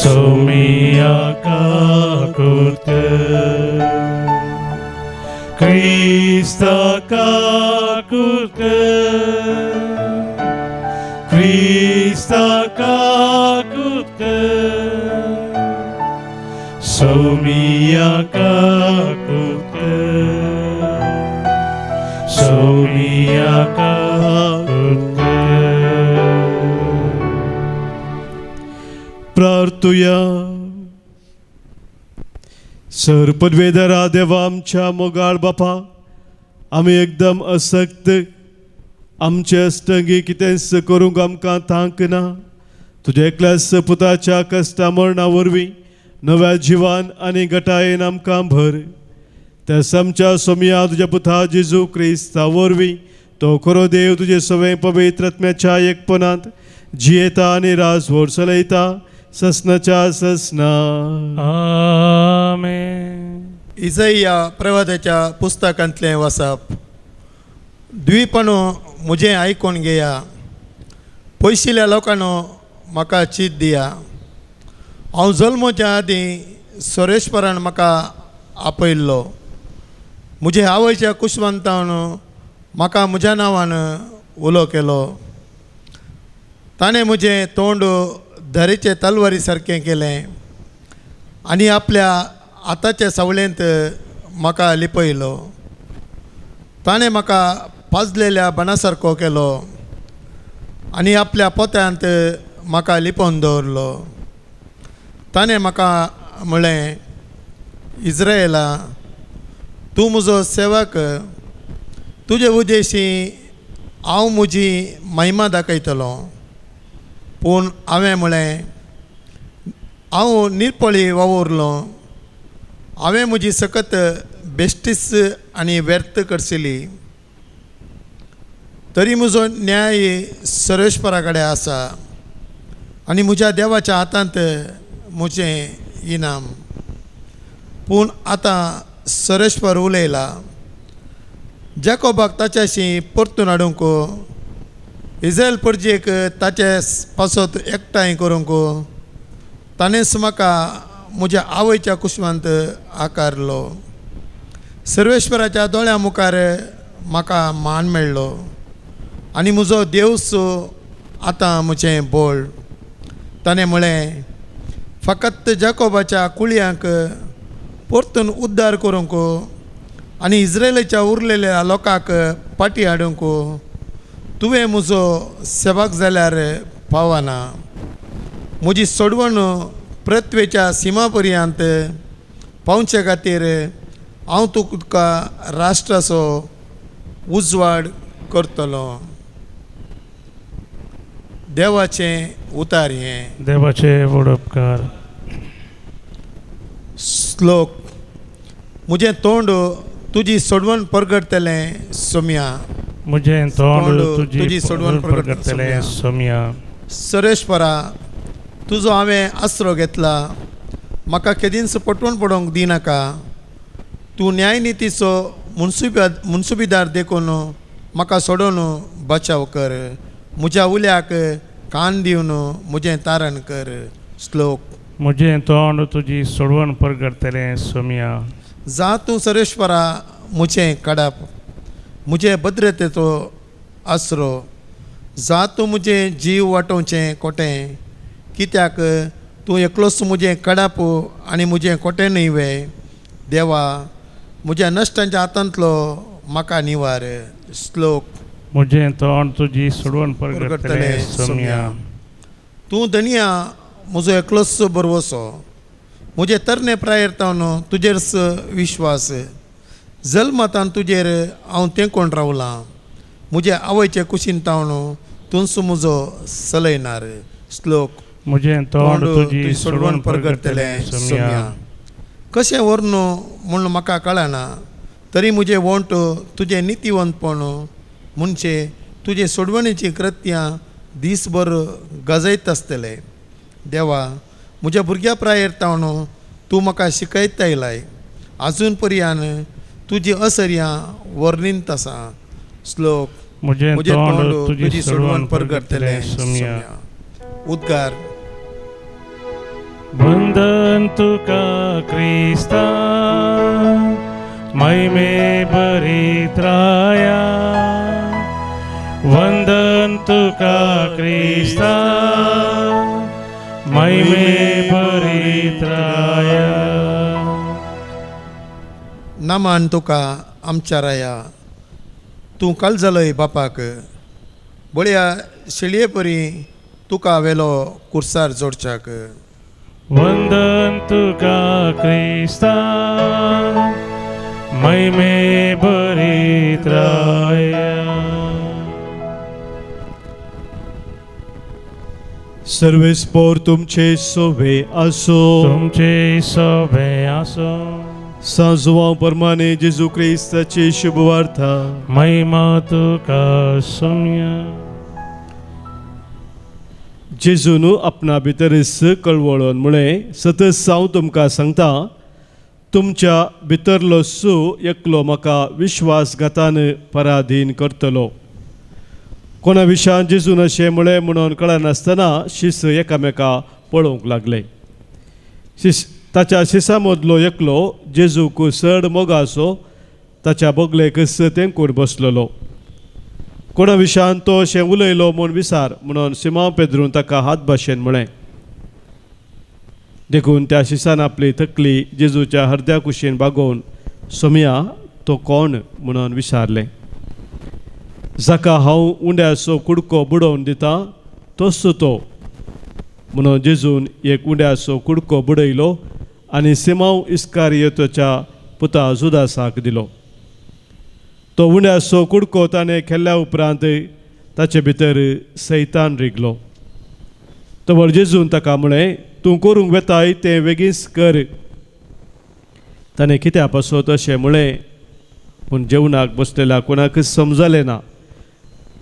सोमिया काकूत कर, क्रिस्ता काकूत कर, क्रिस्ता काकूत कर, सोमिया काकूत कर, सोमिया काकूत कर. प्रार्थुया. सर पदवेदरा देवा आमच्या मोगाळ बापा, आमी एकदम असक्त, आमचे अस्तंगी कितेंच करूंक आमकां तांक ना. तुज्या एकल्याच पुताच्या कश्टा मरणा वरवीं नव्या जिवान आनी गटायेन आमकां भर. त्या आमच्या सोमया तुज्या पुता जेजू क्रिस्ता वरवीं तो खरो देव तुजे सवें पवित्र आत्म्याच्या एकपणांत जियेता आनी राजवट चलयता ससनाच्या ससना. आमेन. इजया प्रवादाच्या पुस्तकांतलें वाचप. द्वीपणो म्हजें आयकून घेया, पयशिल्ल्या लोकांनो म्हाका चीत दिया. हांव जल्मोच्या आदीं सोरेश्वरान म्हाका आपयल्लो, म्हजे आवयच्या कुशवंतान म्हाका म्हज्या नांवान उलो केलो. ताणें म्हजें तोंड धरेचे तलवारी सारकें केलें आनी आपल्या हाताच्या सावळेंत म्हाका लिपयलो. ताणें म्हाका पाजलेल्या बाणा सारको केलो आनी आपल्या पोत्यांत म्हाका लिपोवन दवरलो. ताणें म्हाका म्हळें, इज्रायला, तूं म्हजो सेवक, तुजे उदेशी हांव म्हजी महिमा दाखयतलो. पूण हांवें म्हळें, हांव निरपळी वावुरलो, हांवें म्हजी सकत बेश्टीच आनी व्यर्थ करशिली. तरी म्हजो न्याय सर्वेस्परा कडेन आसा आनी म्हज्या देवाच्या हातांत म्हजें इनाम. पूण आतां सर्वेस्पर उलयला, जॅकोबाक ताच्याशी परतून हाडूंक, इज्रायल परजेक ताचे पासत एकठांय करूंक ताणेंच म्हाका म्हज्या आवयच्या कुसमांत आकारलो. सर्वेश्वराच्या दोळ्यां मुखार म्हाका मान मेळ्ळो आनी म्हजो देवस आतां म्हजें बळ. ताणें म्हळें, फकत जॅकोबाच्या कुळयांक परतून उद्धार करूंक आनी इज्रायलाच्या उरलेल्या लोकांक फाटीं हाडूंक तुवें म्हजो सेवक जाल्यार पावना. म्हजी सोडवण पृथ्वेच्या सिमा पर्यंत पावचे खातीर हांव तुका राष्ट्राचो उजवाड करतलो. देवाचें उतार हें. देवाचे व्हड उपकार. श्लोक. म्हजें तोंड तुजी सोडवण परगटतलें सोम्या. म्हजें तोंड तुजी सोडवण परगटतलें सोम्या. सरेश्वरा, तुजो हांवें आसरो घेतला, म्हाका केदींच पटवण पडोवंक दिनाका. तूं न्यायनितीचो मुन्सुबीदार देखून म्हाका सोडोवन बचाव कर. म्हज्या उल्याक कान दिवन म्हजें तारण कर. श्लोक. म्हजें तोंड तुजी सोडवण परगटतलें सोम्या. जा तूं सरेश्वरा म्हजें काडप, म्हजे भद्रतेचो आसरो. जा तूं म्हजें जीव वाटोवचें कोटें, कित्याक तूं एकलोच म्हजें काडप आनी म्हजें कोटें न्हय वे. देवा, म्हज्या नश्टांच्या हातांतलो म्हाका निवार. श्लोक. म्हजें तोंड तुजी सोडवण परगटतलें सोम्या. तूं धनिया म्हजो एकलोच बरवसो. म्हजे तरणे प्रायेर तावन तुजेर विश्वास. जल्मतान तुजेर हांव तेंकोन रावलां. म्हजे आवयचे कुशीन तावन तूंच म्हजो सलयनार. श्लोक. म्हजें तोंड तुजी सोडवण परगटतलें सोम्या. कशें व्हर म्हूण म्हाका कळना, तरी म्हजें वोंट तुजें नितीवंतपण म्हणजे तुजे सोडवणेचीं कृत्यां दीसभर गजयत आसतले. देवा, म्हज्या भुरग्या प्रायेर तावन तूं म्हाका शिकयत आयलाय. आजून पर्यान तुजी असर्यां वर्णींत आसा. श्लोक. म्हजें तोंड तुजी सोडवण परगटतलें सोम्या. उद्गार. वंदन तुका क्रिस्ता, महिमे भरीत राया. वंदन तुका क्रिस्ता, महिमे भरीत राया. नमन तुका आमच्या राया, तूं काल जालोय बापाक. बळया शेळये परी तुका वेलो कुर्सार जोडच्याक. वंदन तुका क्रिस्ता, महिमे भरीत राया. सर्वेस्पोर तुमचे सोवे आसो. तुमचे सोवे आसो. सांजवा परमाने जेजू क्रिस्ताची शुभवार्ता. महिमा तुका सोम्या. जेजून आपणा भितरच कळवळून म्हळें, सतत हांव तुमकां सांगता, तुमच्या भितरलो सू एकलो म्हाका विश्वासघातान पराधीन करतलो. कोणा विशयान जेजून अशें म्हळें म्हणून कळनासतना शिस एकामेका पळोवंक लागले. शिस ताच्या शिसा मदलो एकलो जेजूक चड मोगासो ताच्या बगलेकच तेंकून बसलेलो. कोणा विशयान तो अशें उलयलो म्हूण विसार म्हणून सिमांव पेद्रून ताका हात भाशेन म्हळें. देखून त्या शिसान आपली तकली जेजूच्या हरद्या कुशीन बागोवन सोमया तो कोण म्हणून विचारलें. जाका हांव उंड्याचो कुडको बुडोवन दिता तोच तो म्हणून जेजून एक उंड्याचो कुडको बुडयलो आनी सिमांव इस्कारियोताच्या पुता जुदासाक दिलो. तो उंड्याचो कुडको ताणें खेल्ल्या उपरांत ताचे भितर सैतान रिगलो. तवर जेजून ताका म्हळें, तूं करूंक वेताय तें वेगींच कर. ताणें कित्या पासत अशें म्हळें पूण जेवणाक बसलेल्या कोणाकच समजलें ना.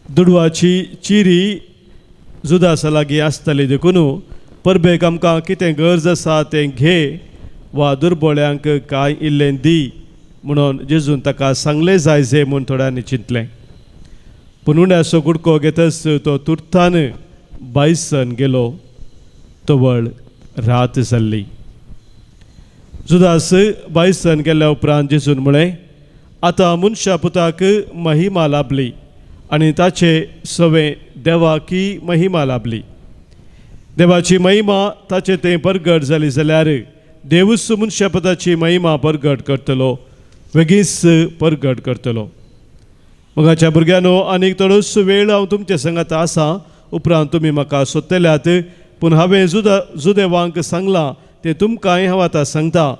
दुडवाची चिरी जुदासा लागीं आसताली देखून परबेक आमकां कितें गरज आसा तें घे वा दुर्बोळ्यांक कांय इल्लें दी म्हणून जेजून ताका सांगलें जाय जे म्हूण थोड्यांनी चिंतलें. पूण उंड्याचो गुडको घेतच तो तुर्तान बायसन गेलो. तवळ रात जाल्ली. जुदास बायसन गेल्या उपरांत जेजून म्हळें, आतां मनशा पुताक महिमा लाभली आनी ताचे सवे देवाकी महिमा लाभली. देवाची महिमा ताचे तें परगट जाली जाल्यार देवूच मनशा पुताची महिमा परगट करतलो, वेगींच परगट करतलो. मोगाच्या भुरग्यांनो, आनीक थोडोसो वेळ हांव तुमचे संगात आसा, उपरांत तुमी म्हाका सोदतल्यात. पूण हांवें जुदेवांक सांगलां तें तुमकांय हांव आतां सांगता,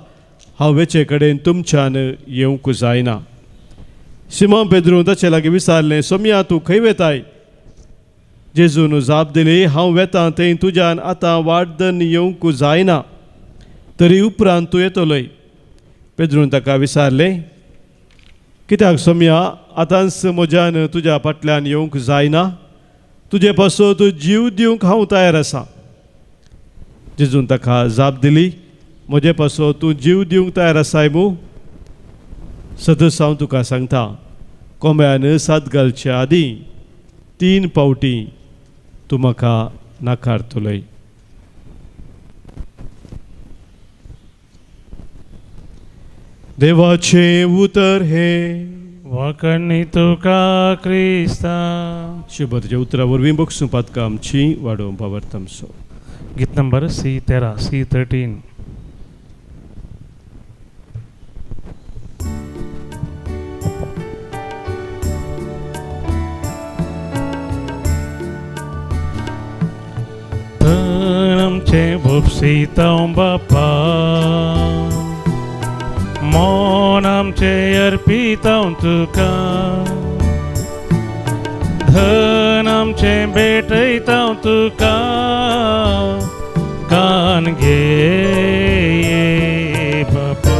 हांव वेचे कडेन तुमच्यान येवंक जायना. सिमांव पेद्रून ताचे लागीं विचारलें, सोमया तूं खंय वेताय? जेजून जाप दिली, हांव वेतां थंय तुज्यान आतां वाडदन येवंक जायना, तरी उपरांत तूं येतलोय. पेद्रून ताका विचारलें, कित्याक सोमया आतांच म्हज्यान तुज्या फाटल्यान येवंक जायना? तुजे पासत जीव दिवंक हांव तयार आसा. जेजून ताका जाप दिली, म्हजे पासत तूं जीव दिवंक तयार आसाय मू? सदस हांव तुका सांगता, कोंब्यान सात घालचे आदीं 3 फावटी तूं म्हाका नाकारतलोय. देवाचें उतर हें. वखणी तुका क्रिस्ता. शुभरच्या उतरा वरवीं बक्षूं पातकां आमची वाडोवंक पावर्त आमचो. गीत नंबर C13 C13. आमचें भोपसितांव बापा, मन आमचें अर्पितांव तुका, धन आमचें भेटयतांव तुका, कान घे बापा.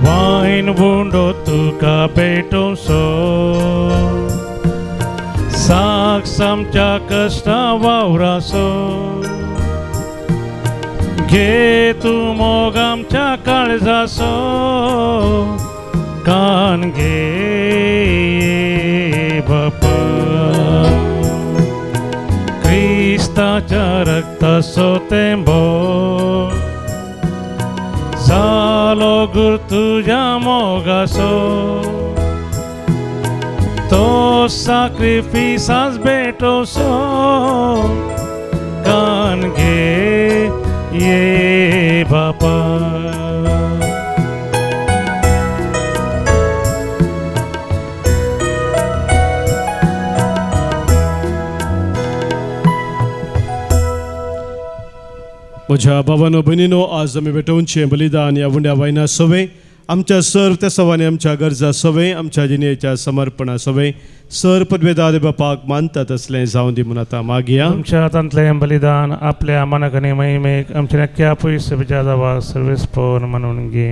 वायन उंडो तुका भेटोवचो, साक्ष आमच्या कश्टा वावराचो, घे तूं मोग आमच्या काळजाचो, कान घे बापा. क्रिस्ताच्या रक्ताचो तेंबो जालो गुर तुज्या मोगाचो, तो साक्रिफिसास भेटोवचो, कान घे ये बापा. म्हज्या बाबानो भयणीनो, आज आमी भेटोवचें बलिदान ह्या उंड्या वायना सवे आमच्या सर त्या सवांनी आमच्या गरजा सवे आमच्या जिणेच्या समर्पणा सवे सर पदवेदार बापाक मानतात असलें जावं दी म्हूण आतां मागया. तुमच्या हातांतलें बलिदान आपल्या मनाक आनी महिमेक आमच्या नक्क्या पयस जावा सर्वेस पवन म्हणून घे.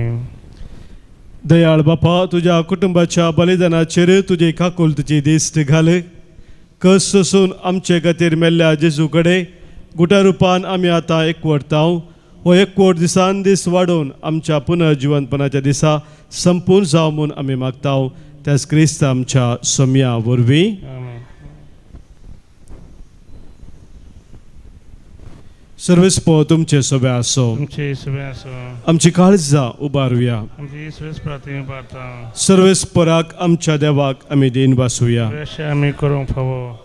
दयाळ बापा, तुज्या कुटुंबाच्या बलिदानाचेर तुजी काकुळटीची दिश्ट घाल. कस सोसून आमचे खातीर मेल्ल्या जेजू कडेन गुटा रुपान आमी आतां एकवटतांव. हो एकवट दिसान दीस वाडोवन आमच्या पुनर्जिवनपणाच्या दिसा संपूर्ण जावं म्हूण आमी मागतांव. त्याच क्रिस्त आमच्या सोम्या वरवीं. सर्वेस्पो तुमचे सोबे आसो. तुमचे सुबे आसो. आमची काळजां उबारुया. आमची सुवेस प्रार्थना उबारता. सर्वेस्पराक आमच्या देवाक आमी देन वासुया. अशें आमी करूंक फावो.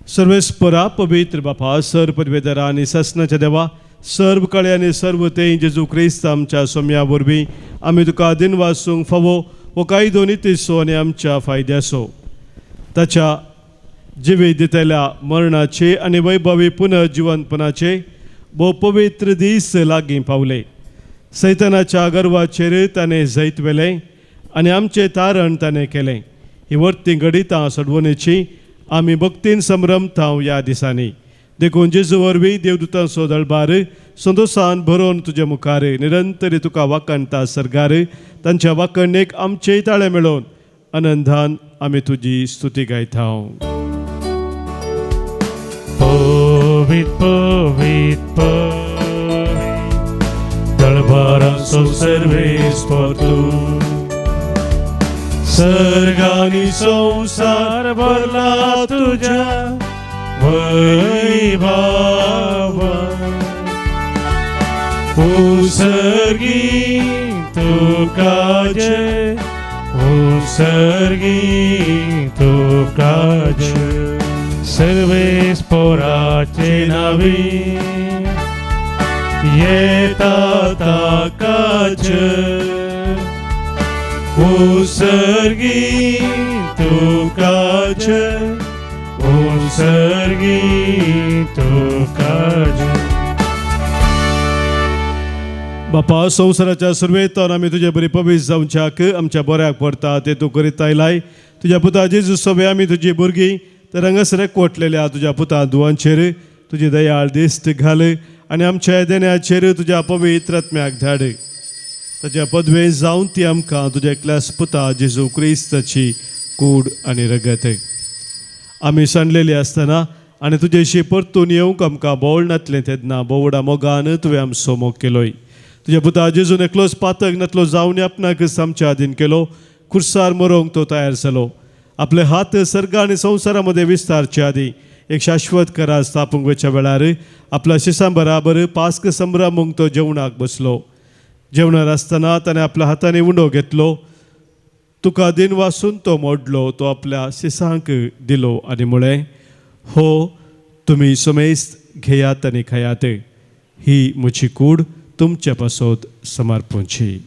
सर्वेस्परा पवित्र बापा सर पदवेदरा आनी सासनाच्या देवा सर्व कळे आनी सर्व ते जेजू क्रिस्त आमच्या सोम्या वरवीं आमी तुका दिन वासूंक फावो हो कायदो नितीचो आनी आमच्या फायद्याचो. ताच्या जिवी दितल्या मरणाचे आनी वैभवी पुनर्जिवनपणाचे भोव पवित्र दीस लागीं पावले. सैतानाच्या गर्वाचेर ताणें जैत व्हेलें आनी आमचें तारण ताणें केलें. ही वर्ती घडितां सोडवणेची आमी भक्तीन संभ्रमता ह्या दिसांनी. देखून जेजू वरवीं देवदूतांचो दळबार संतोसान भरोवन तुजे मुखार निरंतरी तुका वाखाणता सरगार तांच्या वाखणेक आमचेय ताळे मेळोवन आनंदान आमी तुजी स्तुती गायता. पवित पवित पवित दळबाराचो सर्वेस्पर तूं सर्गानी संवसार भरला तुझ्या वैभवा. उसर्गी तुका जय उसर्गी तुका जय सर्वेस्पराचे नावी येता ताका जय. उसर्गी तुका जय उसर्गी तुका जय. बापा संवसाराच्या सुरवेतान आमी तुजे बरी पवीस जावच्याक आमच्या बऱ्याक पडटा ते तूं करीत आयलाय. तुज्या पुता जेजू सोबे आमी तुजी भुरगीं तर हांगासर एकवटलेल्या तुज्या पुता दुवांचेर तुजी दयाळ दिश्ट घाल आनी आमच्या देण्याचेर तुज्या पवित्र आत्म्याक धाड. ताच्या पदवे जावन ती आमकां तुज्या एकल्याच पुता जेजू क्रिस्ताची कूड आनी रगत. आमी सांडलेली आसतना आनी तुजेशी परतून येवंक आमकां बोवळ नातलें तेन्ना बोवडा मोगान तुवें आमचो मोग केलोय. तुज्या पुता जेजून एकलोच पातक नातलो जावन आपणाक आमच्या आदीन केलो. खुर्सार मरोंक तो तयार जालो. आपले हात सर्ग आनी संवसारा मदें विस्तारचे आदीं एक शाश्वत करार स्थापूंक वचच्या वेळार आपल्या शिसां बराबर पास्क संभ्रमूंक तो जेवणाक बसलो. जेवणार आसतना ताणें आपल्या हातांनी उंडो घेतलो, तुका दिन वासून तो मोडलो, तो आपल्या शिसांक दिलो आनी म्हळें, हो तुमी समेस्त घेयात आनी खायात, ही म्हजी कूड तुमचे पासत समर्पणची.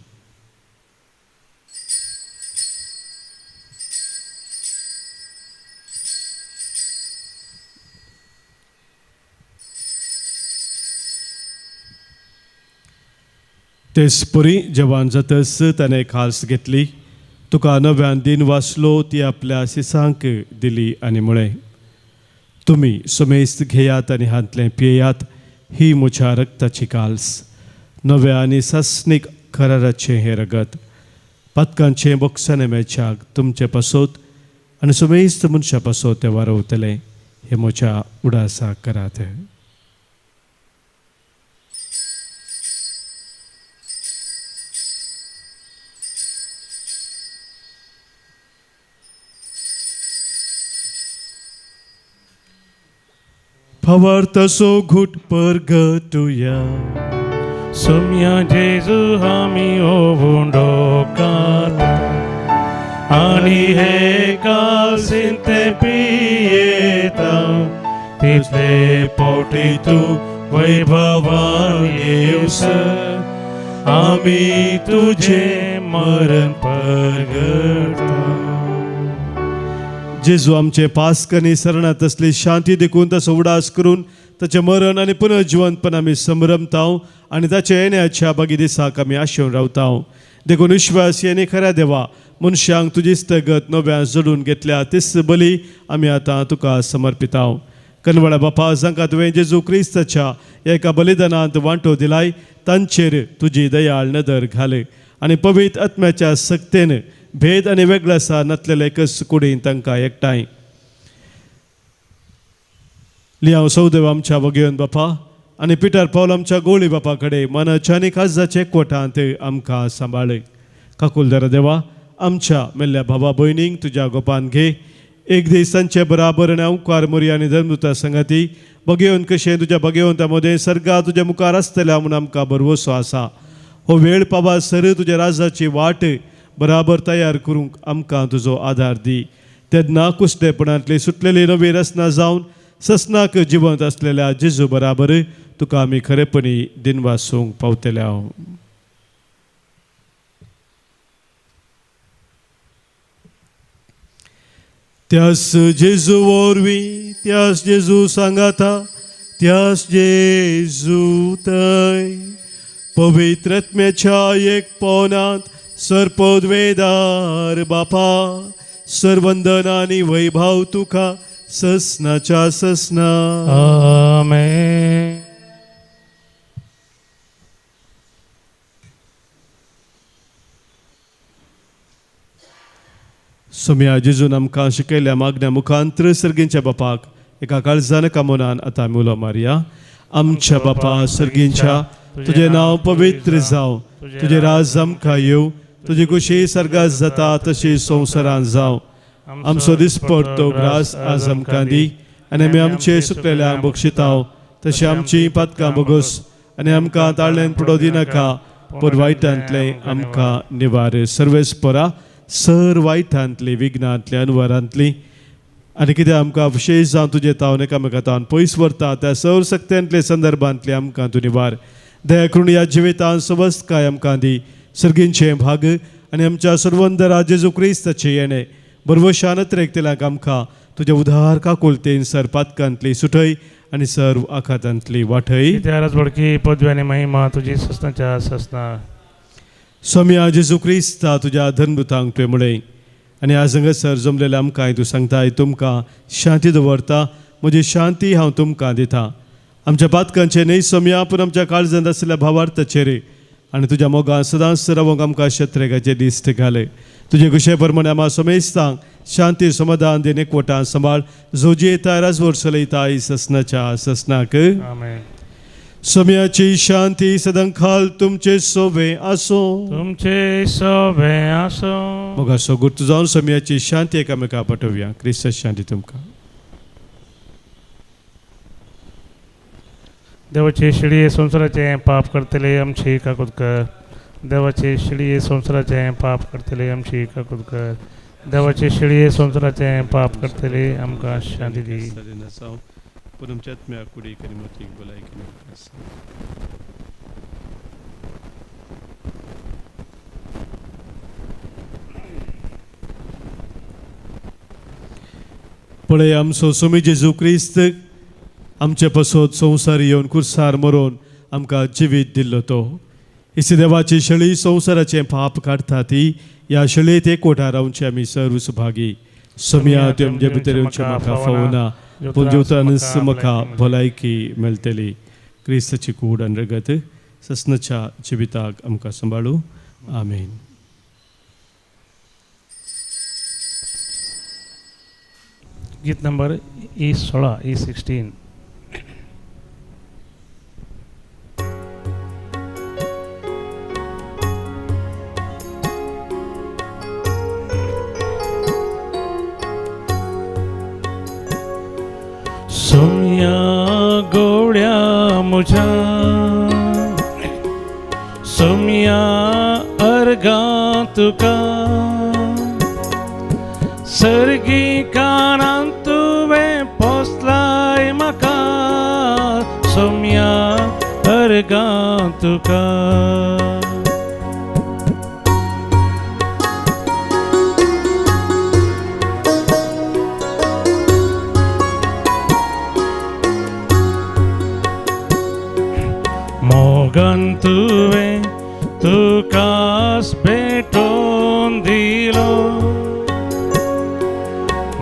तेचपरी जेवण जातच ताणें खास घेतली, तुका नव्यान दिन वाचलो, ती आपल्या शिसांक दिली आनी म्हळें, तुमी समेस्त घेयात आनी हांतलें पियेयात, ही म्हज्या रक्ताची काल्स, नव्या आनी सासणीक कराराचें हें रगत, पातकांचें बोक्साने मेळच्याक तुमचे पासत आनी समेस्त मनशां पासत तें वारवतलें, हें म्हज्या उडासाक करात. फवारतसो घुट परगटुया. सोम्या जेजू आमी ओवंडोकात आनी हे कासीन ते पियेता तितले पोटी तूं वैभवान येवसर आमी तुजें मरण परगटा. जेजू आमचे पास्क आनी सरणात असली शांती देखून ताचो उडास करून ताचें मरण आनी पुनर्जिवंतपण आमी संभ्रमता आनी ताचे येण्याच्या बागी दिसाक आमी आशेवन रावता. देखून विश्वासी आनी खऱ्या देवा मनशांक तुजी स्थगत नव्यान जोडून घेतल्या तीच बली आमी आतां तुका समर्पिता. कनवळा बापा, जांकां तुवें जेजू क्रिस्ताच्या एका बलिदानांत वांटो दिलाय तांचेर तुजी दयाळ नदर घाल आनी पवित्र आत्म्याच्या सक्तेन भेद आनी वेगळासा नातलेले एकच कुडीन तांकां एकठांय. लियांव सौदेव आमच्या वगेवन बापा आनी पिटर पावल आमच्या गोळी बापा कडेन मनाच्या आनी काळजाच्या एकवटांत आमकां सांबाळ. काकुलदारा देवा, आमच्या मेल्ल्या भावा भयणींक तुज्या गोपान घे, एक दीस तांचे बराबर आनी अंकार मोरया आनी धर्मदूता संगाती बगेवन कशें तुज्या बगेवंता मदें सर्गा तुज्या मुखार आसतल्या म्हूण आमकां भरवसो आसा. हो वेळ पावा सर तुज्या राजाची वाट बराबर तयार करूंक आमकां तुजो आदार दी. तेन्ना कुसडेपणांतली सुटलेली नवी रचना जावन ससनाक जिवंत आसलेल्या जेजू बराबर तुका आमी खरेपणी दिनवासूंक पावतले. हांव त्यास जेजू वरवीं, त्यास जेजू सांगाता, त्यास जेजू थंय पवित्र आत्म्याच्या एक पोनांत सर्पद्वेदार बापा सर्वंदन आनी वैभव तुका ससनाच्या ससना. आमेन. सोम्या जेजून आमकां शिकयल्या मागण्या मुखांत्र सर्गींच्या बापाक एका काळजान कामोनान आतां आमी उलो मारया. आमच्या बापा सर्गींच्या, तुजें नांव पवित्र जावं, तुजें राज आमकां येवं, तुजी खुशी सर्गात जाता तशी संवसारांत जावं. आमचो दिसपडतो ग्रास आज आमकां दी आनी आमी आमचे सुकलेल्यांक बक्षिताव तशी आमची पातकां भोगोस आनी आमकां ताळ्यान पुडो दिनाका पूण वायटांतलें आमकां निवार. सर्वेस परा सर वायटांतली विघ्नांतली अनवरांतली आनी कितें आमकां विशेश जावन तुजें तावन एकामेका तावन पयस व्हरता त्या सौर सक्त्यांतले संदर्भांतले आमकां तूं निवार. दया करून ह्या जिवितान सवस्तकाय आमकां दी. सर्गींचें भाग आनी आमच्या सर्वंदरा जेजू क्रिस्ताचें येणें बरवशान त्रेकतेल्याक आमकां तुज्या उदार काकुलतेन सर पातकांतली सुटय आनी सर्व आखातांतली वाटय. इतिहास बडकी पदवी आनी महिमा तुजी ससनाच्या ससना. सोम्या जेजू क्रिस्ता तुज्या धर्मदूतांक तुवें म्हळें आनी आज हांगासर जमलेल्या आमकां तूं सांगताय तुमकां शांती दवरता, म्हजी शांती हांव तुमकां दिता. आमच्या पातकांचें न्हय सोम्या पूण आमच्या काळजांत आशिल्ल्या भावार्थाचेर आनी तुज्या मोगान सदांच रावंक आमकां शत्रेगाचे दिश्ट घाले. तुजे खुशे प्रमाणे आमा समेस्तांक शांती समाधान दिन एकवटान सांबाळ जो जियेता राजवट चलयता ससनाच्या ससनाक. आमेन. सम्याची शांती सदांकाल तुमचे सोबे आसो. तुमचे सोबे आसो. मोगाचो गुर्त जावन सम्याची शांती एकामेका पाठोवया. क्रिस्त शांती तुमकां. देवाचे शिळये संवसाराचें पाप करतले आमची काकूत कर. देवाचे शिळये संवसाराचें पाप करतले आमची काकूत कर. देवाचे शिळये संवसाराचें पाप करतले आमकां शांती दी. पूण आमच्या आत्म्या कुडीक आनी मतीक भलायकी मेळटा. पळय आमचो स्वामी जेजू क्रिस्त आमचे पसत संवसार येवन कुर्सार मरोन आमकां जिवीत दिल्लो तो. इसी देवाची शेळी संवसाराचें पाप काडटा ती ह्या शेळयेत एकवटा रावचे आमी सर्व सुभागी. सोम्या तुवें म्हजे भितर येवचें म्हाका फावना पूण जेवतानच म्हाका भलायकी मेळटली. क्रिस्ताची कूड आनी रगत ससनाच्या जिविताक आमकां सांबाळू. आमेन. गीत नंबर E16, E16. सोम्या गोड्या मुझ्या सोम्या अर्गा तुका सर्गी कानान तुवें पोसलाय म्हाका सोम्या अर्गा तुका. मोगान तुवें तुकास भेटोवन दिलो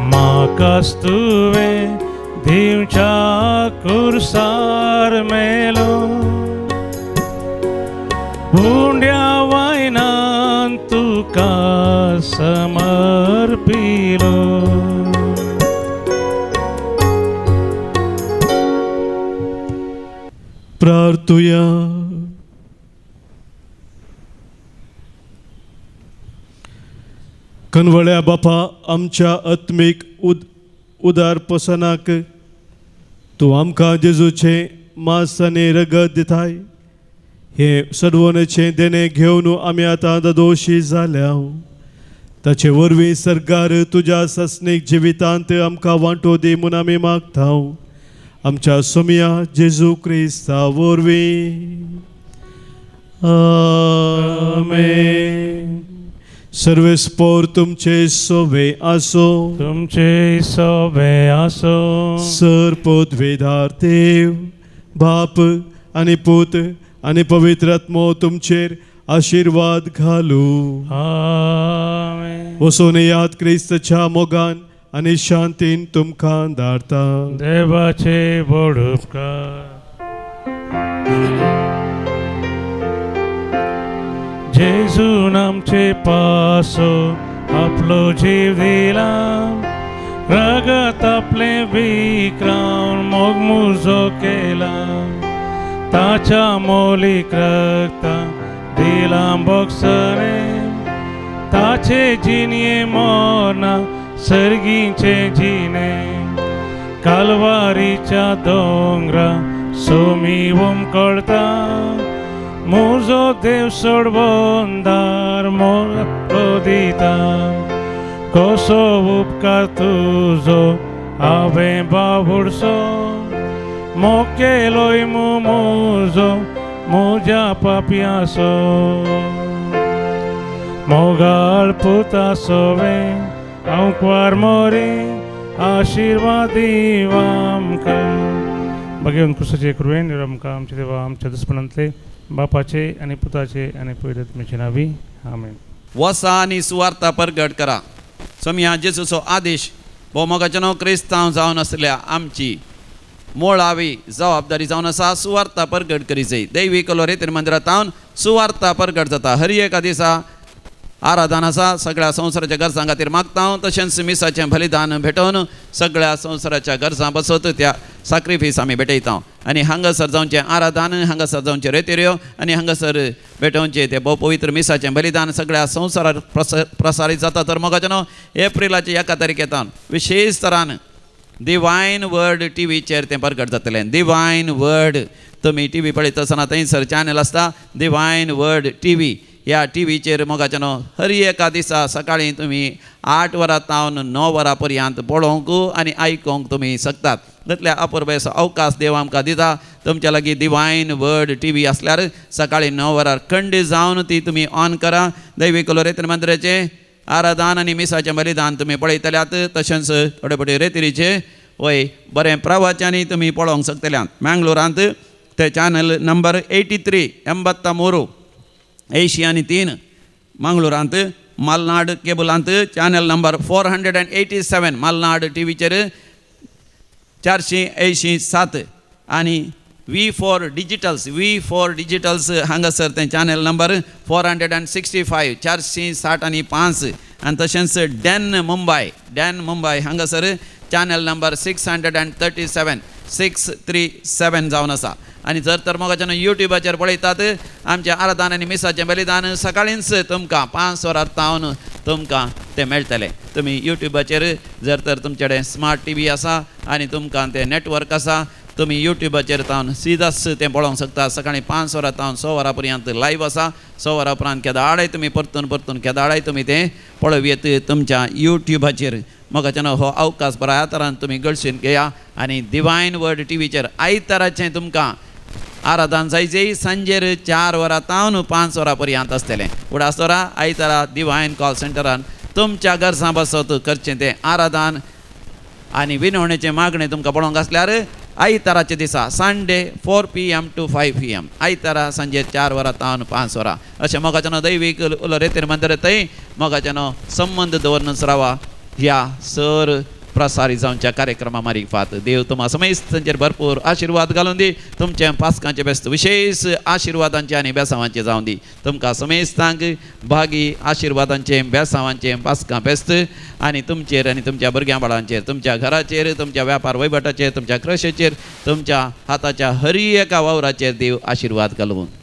म्हाकास तुवें दिवच्या कुर्सार मेलो उंड्या वायनान तुका समर्पिलो. प्रार्थुया. कनवळ्या बापा आमच्या आत्मीक उदारपसनाक तूं आमकां जेजूचें मांस आनी रगत दिताय। हें सडवणेचें देणें घेवन आमी आतां दोशी जाल्या। ताचे वरवीं सरकार तुज्या सासणीक जिवितांत आमकां वांटो दी म्हूण आमी मागता। आमच्या सोमया जेजू क्रिस्ता वरवीं आमेन। सर्वेस्पोर तुमचे सोवे आसो, तुमचे सोवे आसो। सर पदवेदार देव बाप आनी पूत आनी पवित्र आत्मो तुमचेर आशिर्वाद घालू। आमेन। वसोन याद क्रिस्तच्या मोगान आनी शांतीन तुमकां धाडता। देवाचे व्हड उपकार। जेजून आमचे पासो आपलो जीव दिला, रगत आपलें विक्रावन मोग मुजो केला, ताच्या मोलीक रगता दिला बोगसणे, ताचे जिणये मोरना सर्गीचे जिणे, कालवारीच्या दोंगरा सोमी उमकळता, मुजो देव सोडवंदार मोरो दिता, कसो उपकार तुजो हांवें बाबुडसो, मोकेलोय मुजो मुज्या पापयासो, मोगाळ पुता सोवे हांव कुवार मोरी आशिर्वाद आमकां। बघेवन क्रिस्ताचे कृपेन आमकां आमच्या देवा आमच्या दुस्मनांतले बापाचे आनी पुताचे आनी पवित्र आत्म्याचे नांवी आमेन। वसा आनी सुवार्ता परगट करा। सोमया जेजूचो आदेश भोवमोगाच्यानो क्रिस्तांव जावन आसल्या आमची मुळावी जबाबदारी जावन आसा सुवार्ता परगट करी जाय। दैवी कलोरेतीर मंदिरांत तावन सुवार्ता परगट जाता। हर एका दिसा आराधन आसा सगळ्या संवसाराच्या गरजां खातीर मागता हांव, तशेंच मिसाचें बलिदान भेटोवन सगळ्या संवसाराच्या गरजां बसत त्या साक्रिफीस आमी भेटयता। आनी हांगासर जावचें आराधन, हांगासर जावचें रेतिऱ्यो आनी हांगासर भेटोवचें तें भोव पवित्र मिसाचें बलिदान सगळ्या संवसारार प्रसारीत जाता। तर मोगाच्यानो एप्रिलाचे 1 तारखेतान विशेष तरान डिवायन वर्ड टी व्हीचेर तें परगट जातलें। डिवायन वर्ड तुमी टी व्ही पळयता आसतना थंयसर चॅनल आसता डिवायन वर्ड टी व्ही। ह्या टी व्हीचेर मोगाच्यानो हर एका दिसा सकाळीं तुमी 8 वरां तावन 9 वरां पर्यंत पळोवंक आनी आयकोंक तुमी शकतात। तितल्या अपुरबायेचो अवकाश देव आमकां दिता। तुमच्या लागीं डिवायन वर्ड टी व्ही आसल्यार सकाळीं 9 वरां खंड जावन ती तुमी ऑन करा। दैवी कलोरेत्र मंदिराचें आराधन आनी मिसाचें बलिदान तुमी पळयतल्यात, तशेंच थोडे फावटी रेतिरीचें वय बरें प्रवचनय तुमी पळोवंक शकतल्यात। मँगलोरांत ते चॅनल नंबर 83 83 83 मंगळूरांत, मालनाड केबलांत चॅनल नंबर 487 मालनाड टी व्हीचेर 487 आनी V4 digitals, V4 digitals हांगासर तें चॅनल नंबर 465 465 आनी तशेंच डॅन मुंबय, डॅन मुंबय हांगासर चॅनल नंबर 637 637 जावन आसा। आनी जर तर मोगाच्यान युट्यूबाचेर पळयतात आमचें आराधन आनी मिसाचें बलिदान सकाळींच तुमकां 5 वरां तावन तुमकां तें मेळटलें। तुमी युट्यूबाचेर जर तर तुमचे कडेन स्मार्ट टी व्ही आसा आनी तुमकां तें नेटवर्क आसा, तुमी युट्यूबाचेर तावन सिदास तें पळोवंक शकता। सकाळीं 5 वरां तावन 6 वरां पर्यंत लायव्ह आसा। 6 वरां उपरांत केदाळाय तुमी परतून परतून केदाळाय तुमी तें पळोवयेत तुमच्या युट्यूबाचेर। मोगाच्यान हो अवकाश बऱ्या तरान तुमी गळशीन घेया आनी डिवायन वर्ड टी व्हीचेर आयताराचें तुमकां आराधन जायचे सांजेर 4 वरां तावन 5 वरां पर्यंत आसतलें। उडास दवरा आयतारा डिवायन कॉल सेंटरान तुमच्या गरजां बसत करचें तें आराधन आनी विनवणेचें मागणें तुमकां पळोवंक आसल्यार आयताराच्या दिसा Sunday 4 PM to 5 PM आयतारा सांजे 4 वरां तावन 5 वरां अशें मोगाच्यानो दैवीक रेतीर मंदिर थंय मोगाच्यानो संबंद दवरनच रावा। ह्या सर प्रसारीत जावच्या कार्यक्रमा मारिफात देव तुमा समेस्तांचेर भरपूर आशिर्वाद घालून दी। तुमचे पास्कांचे बेस्त विशेष आशिर्वादांचे आनी बेसावांचे जावन दी। तुमकां समेस्तांक भागी आशिर्वादांचे बेसावांचे पास्कां बेस्त आनी तुमचेर आनी तुमच्या भुरग्यां बाळांचेर, तुमच्या घराचेर, तुमच्या व्यापार वहिवटाचेर, तुमच्या क्रशेचेर, तुमच्या हाताच्या हर एका वावराचेर देव आशिर्वाद घालून।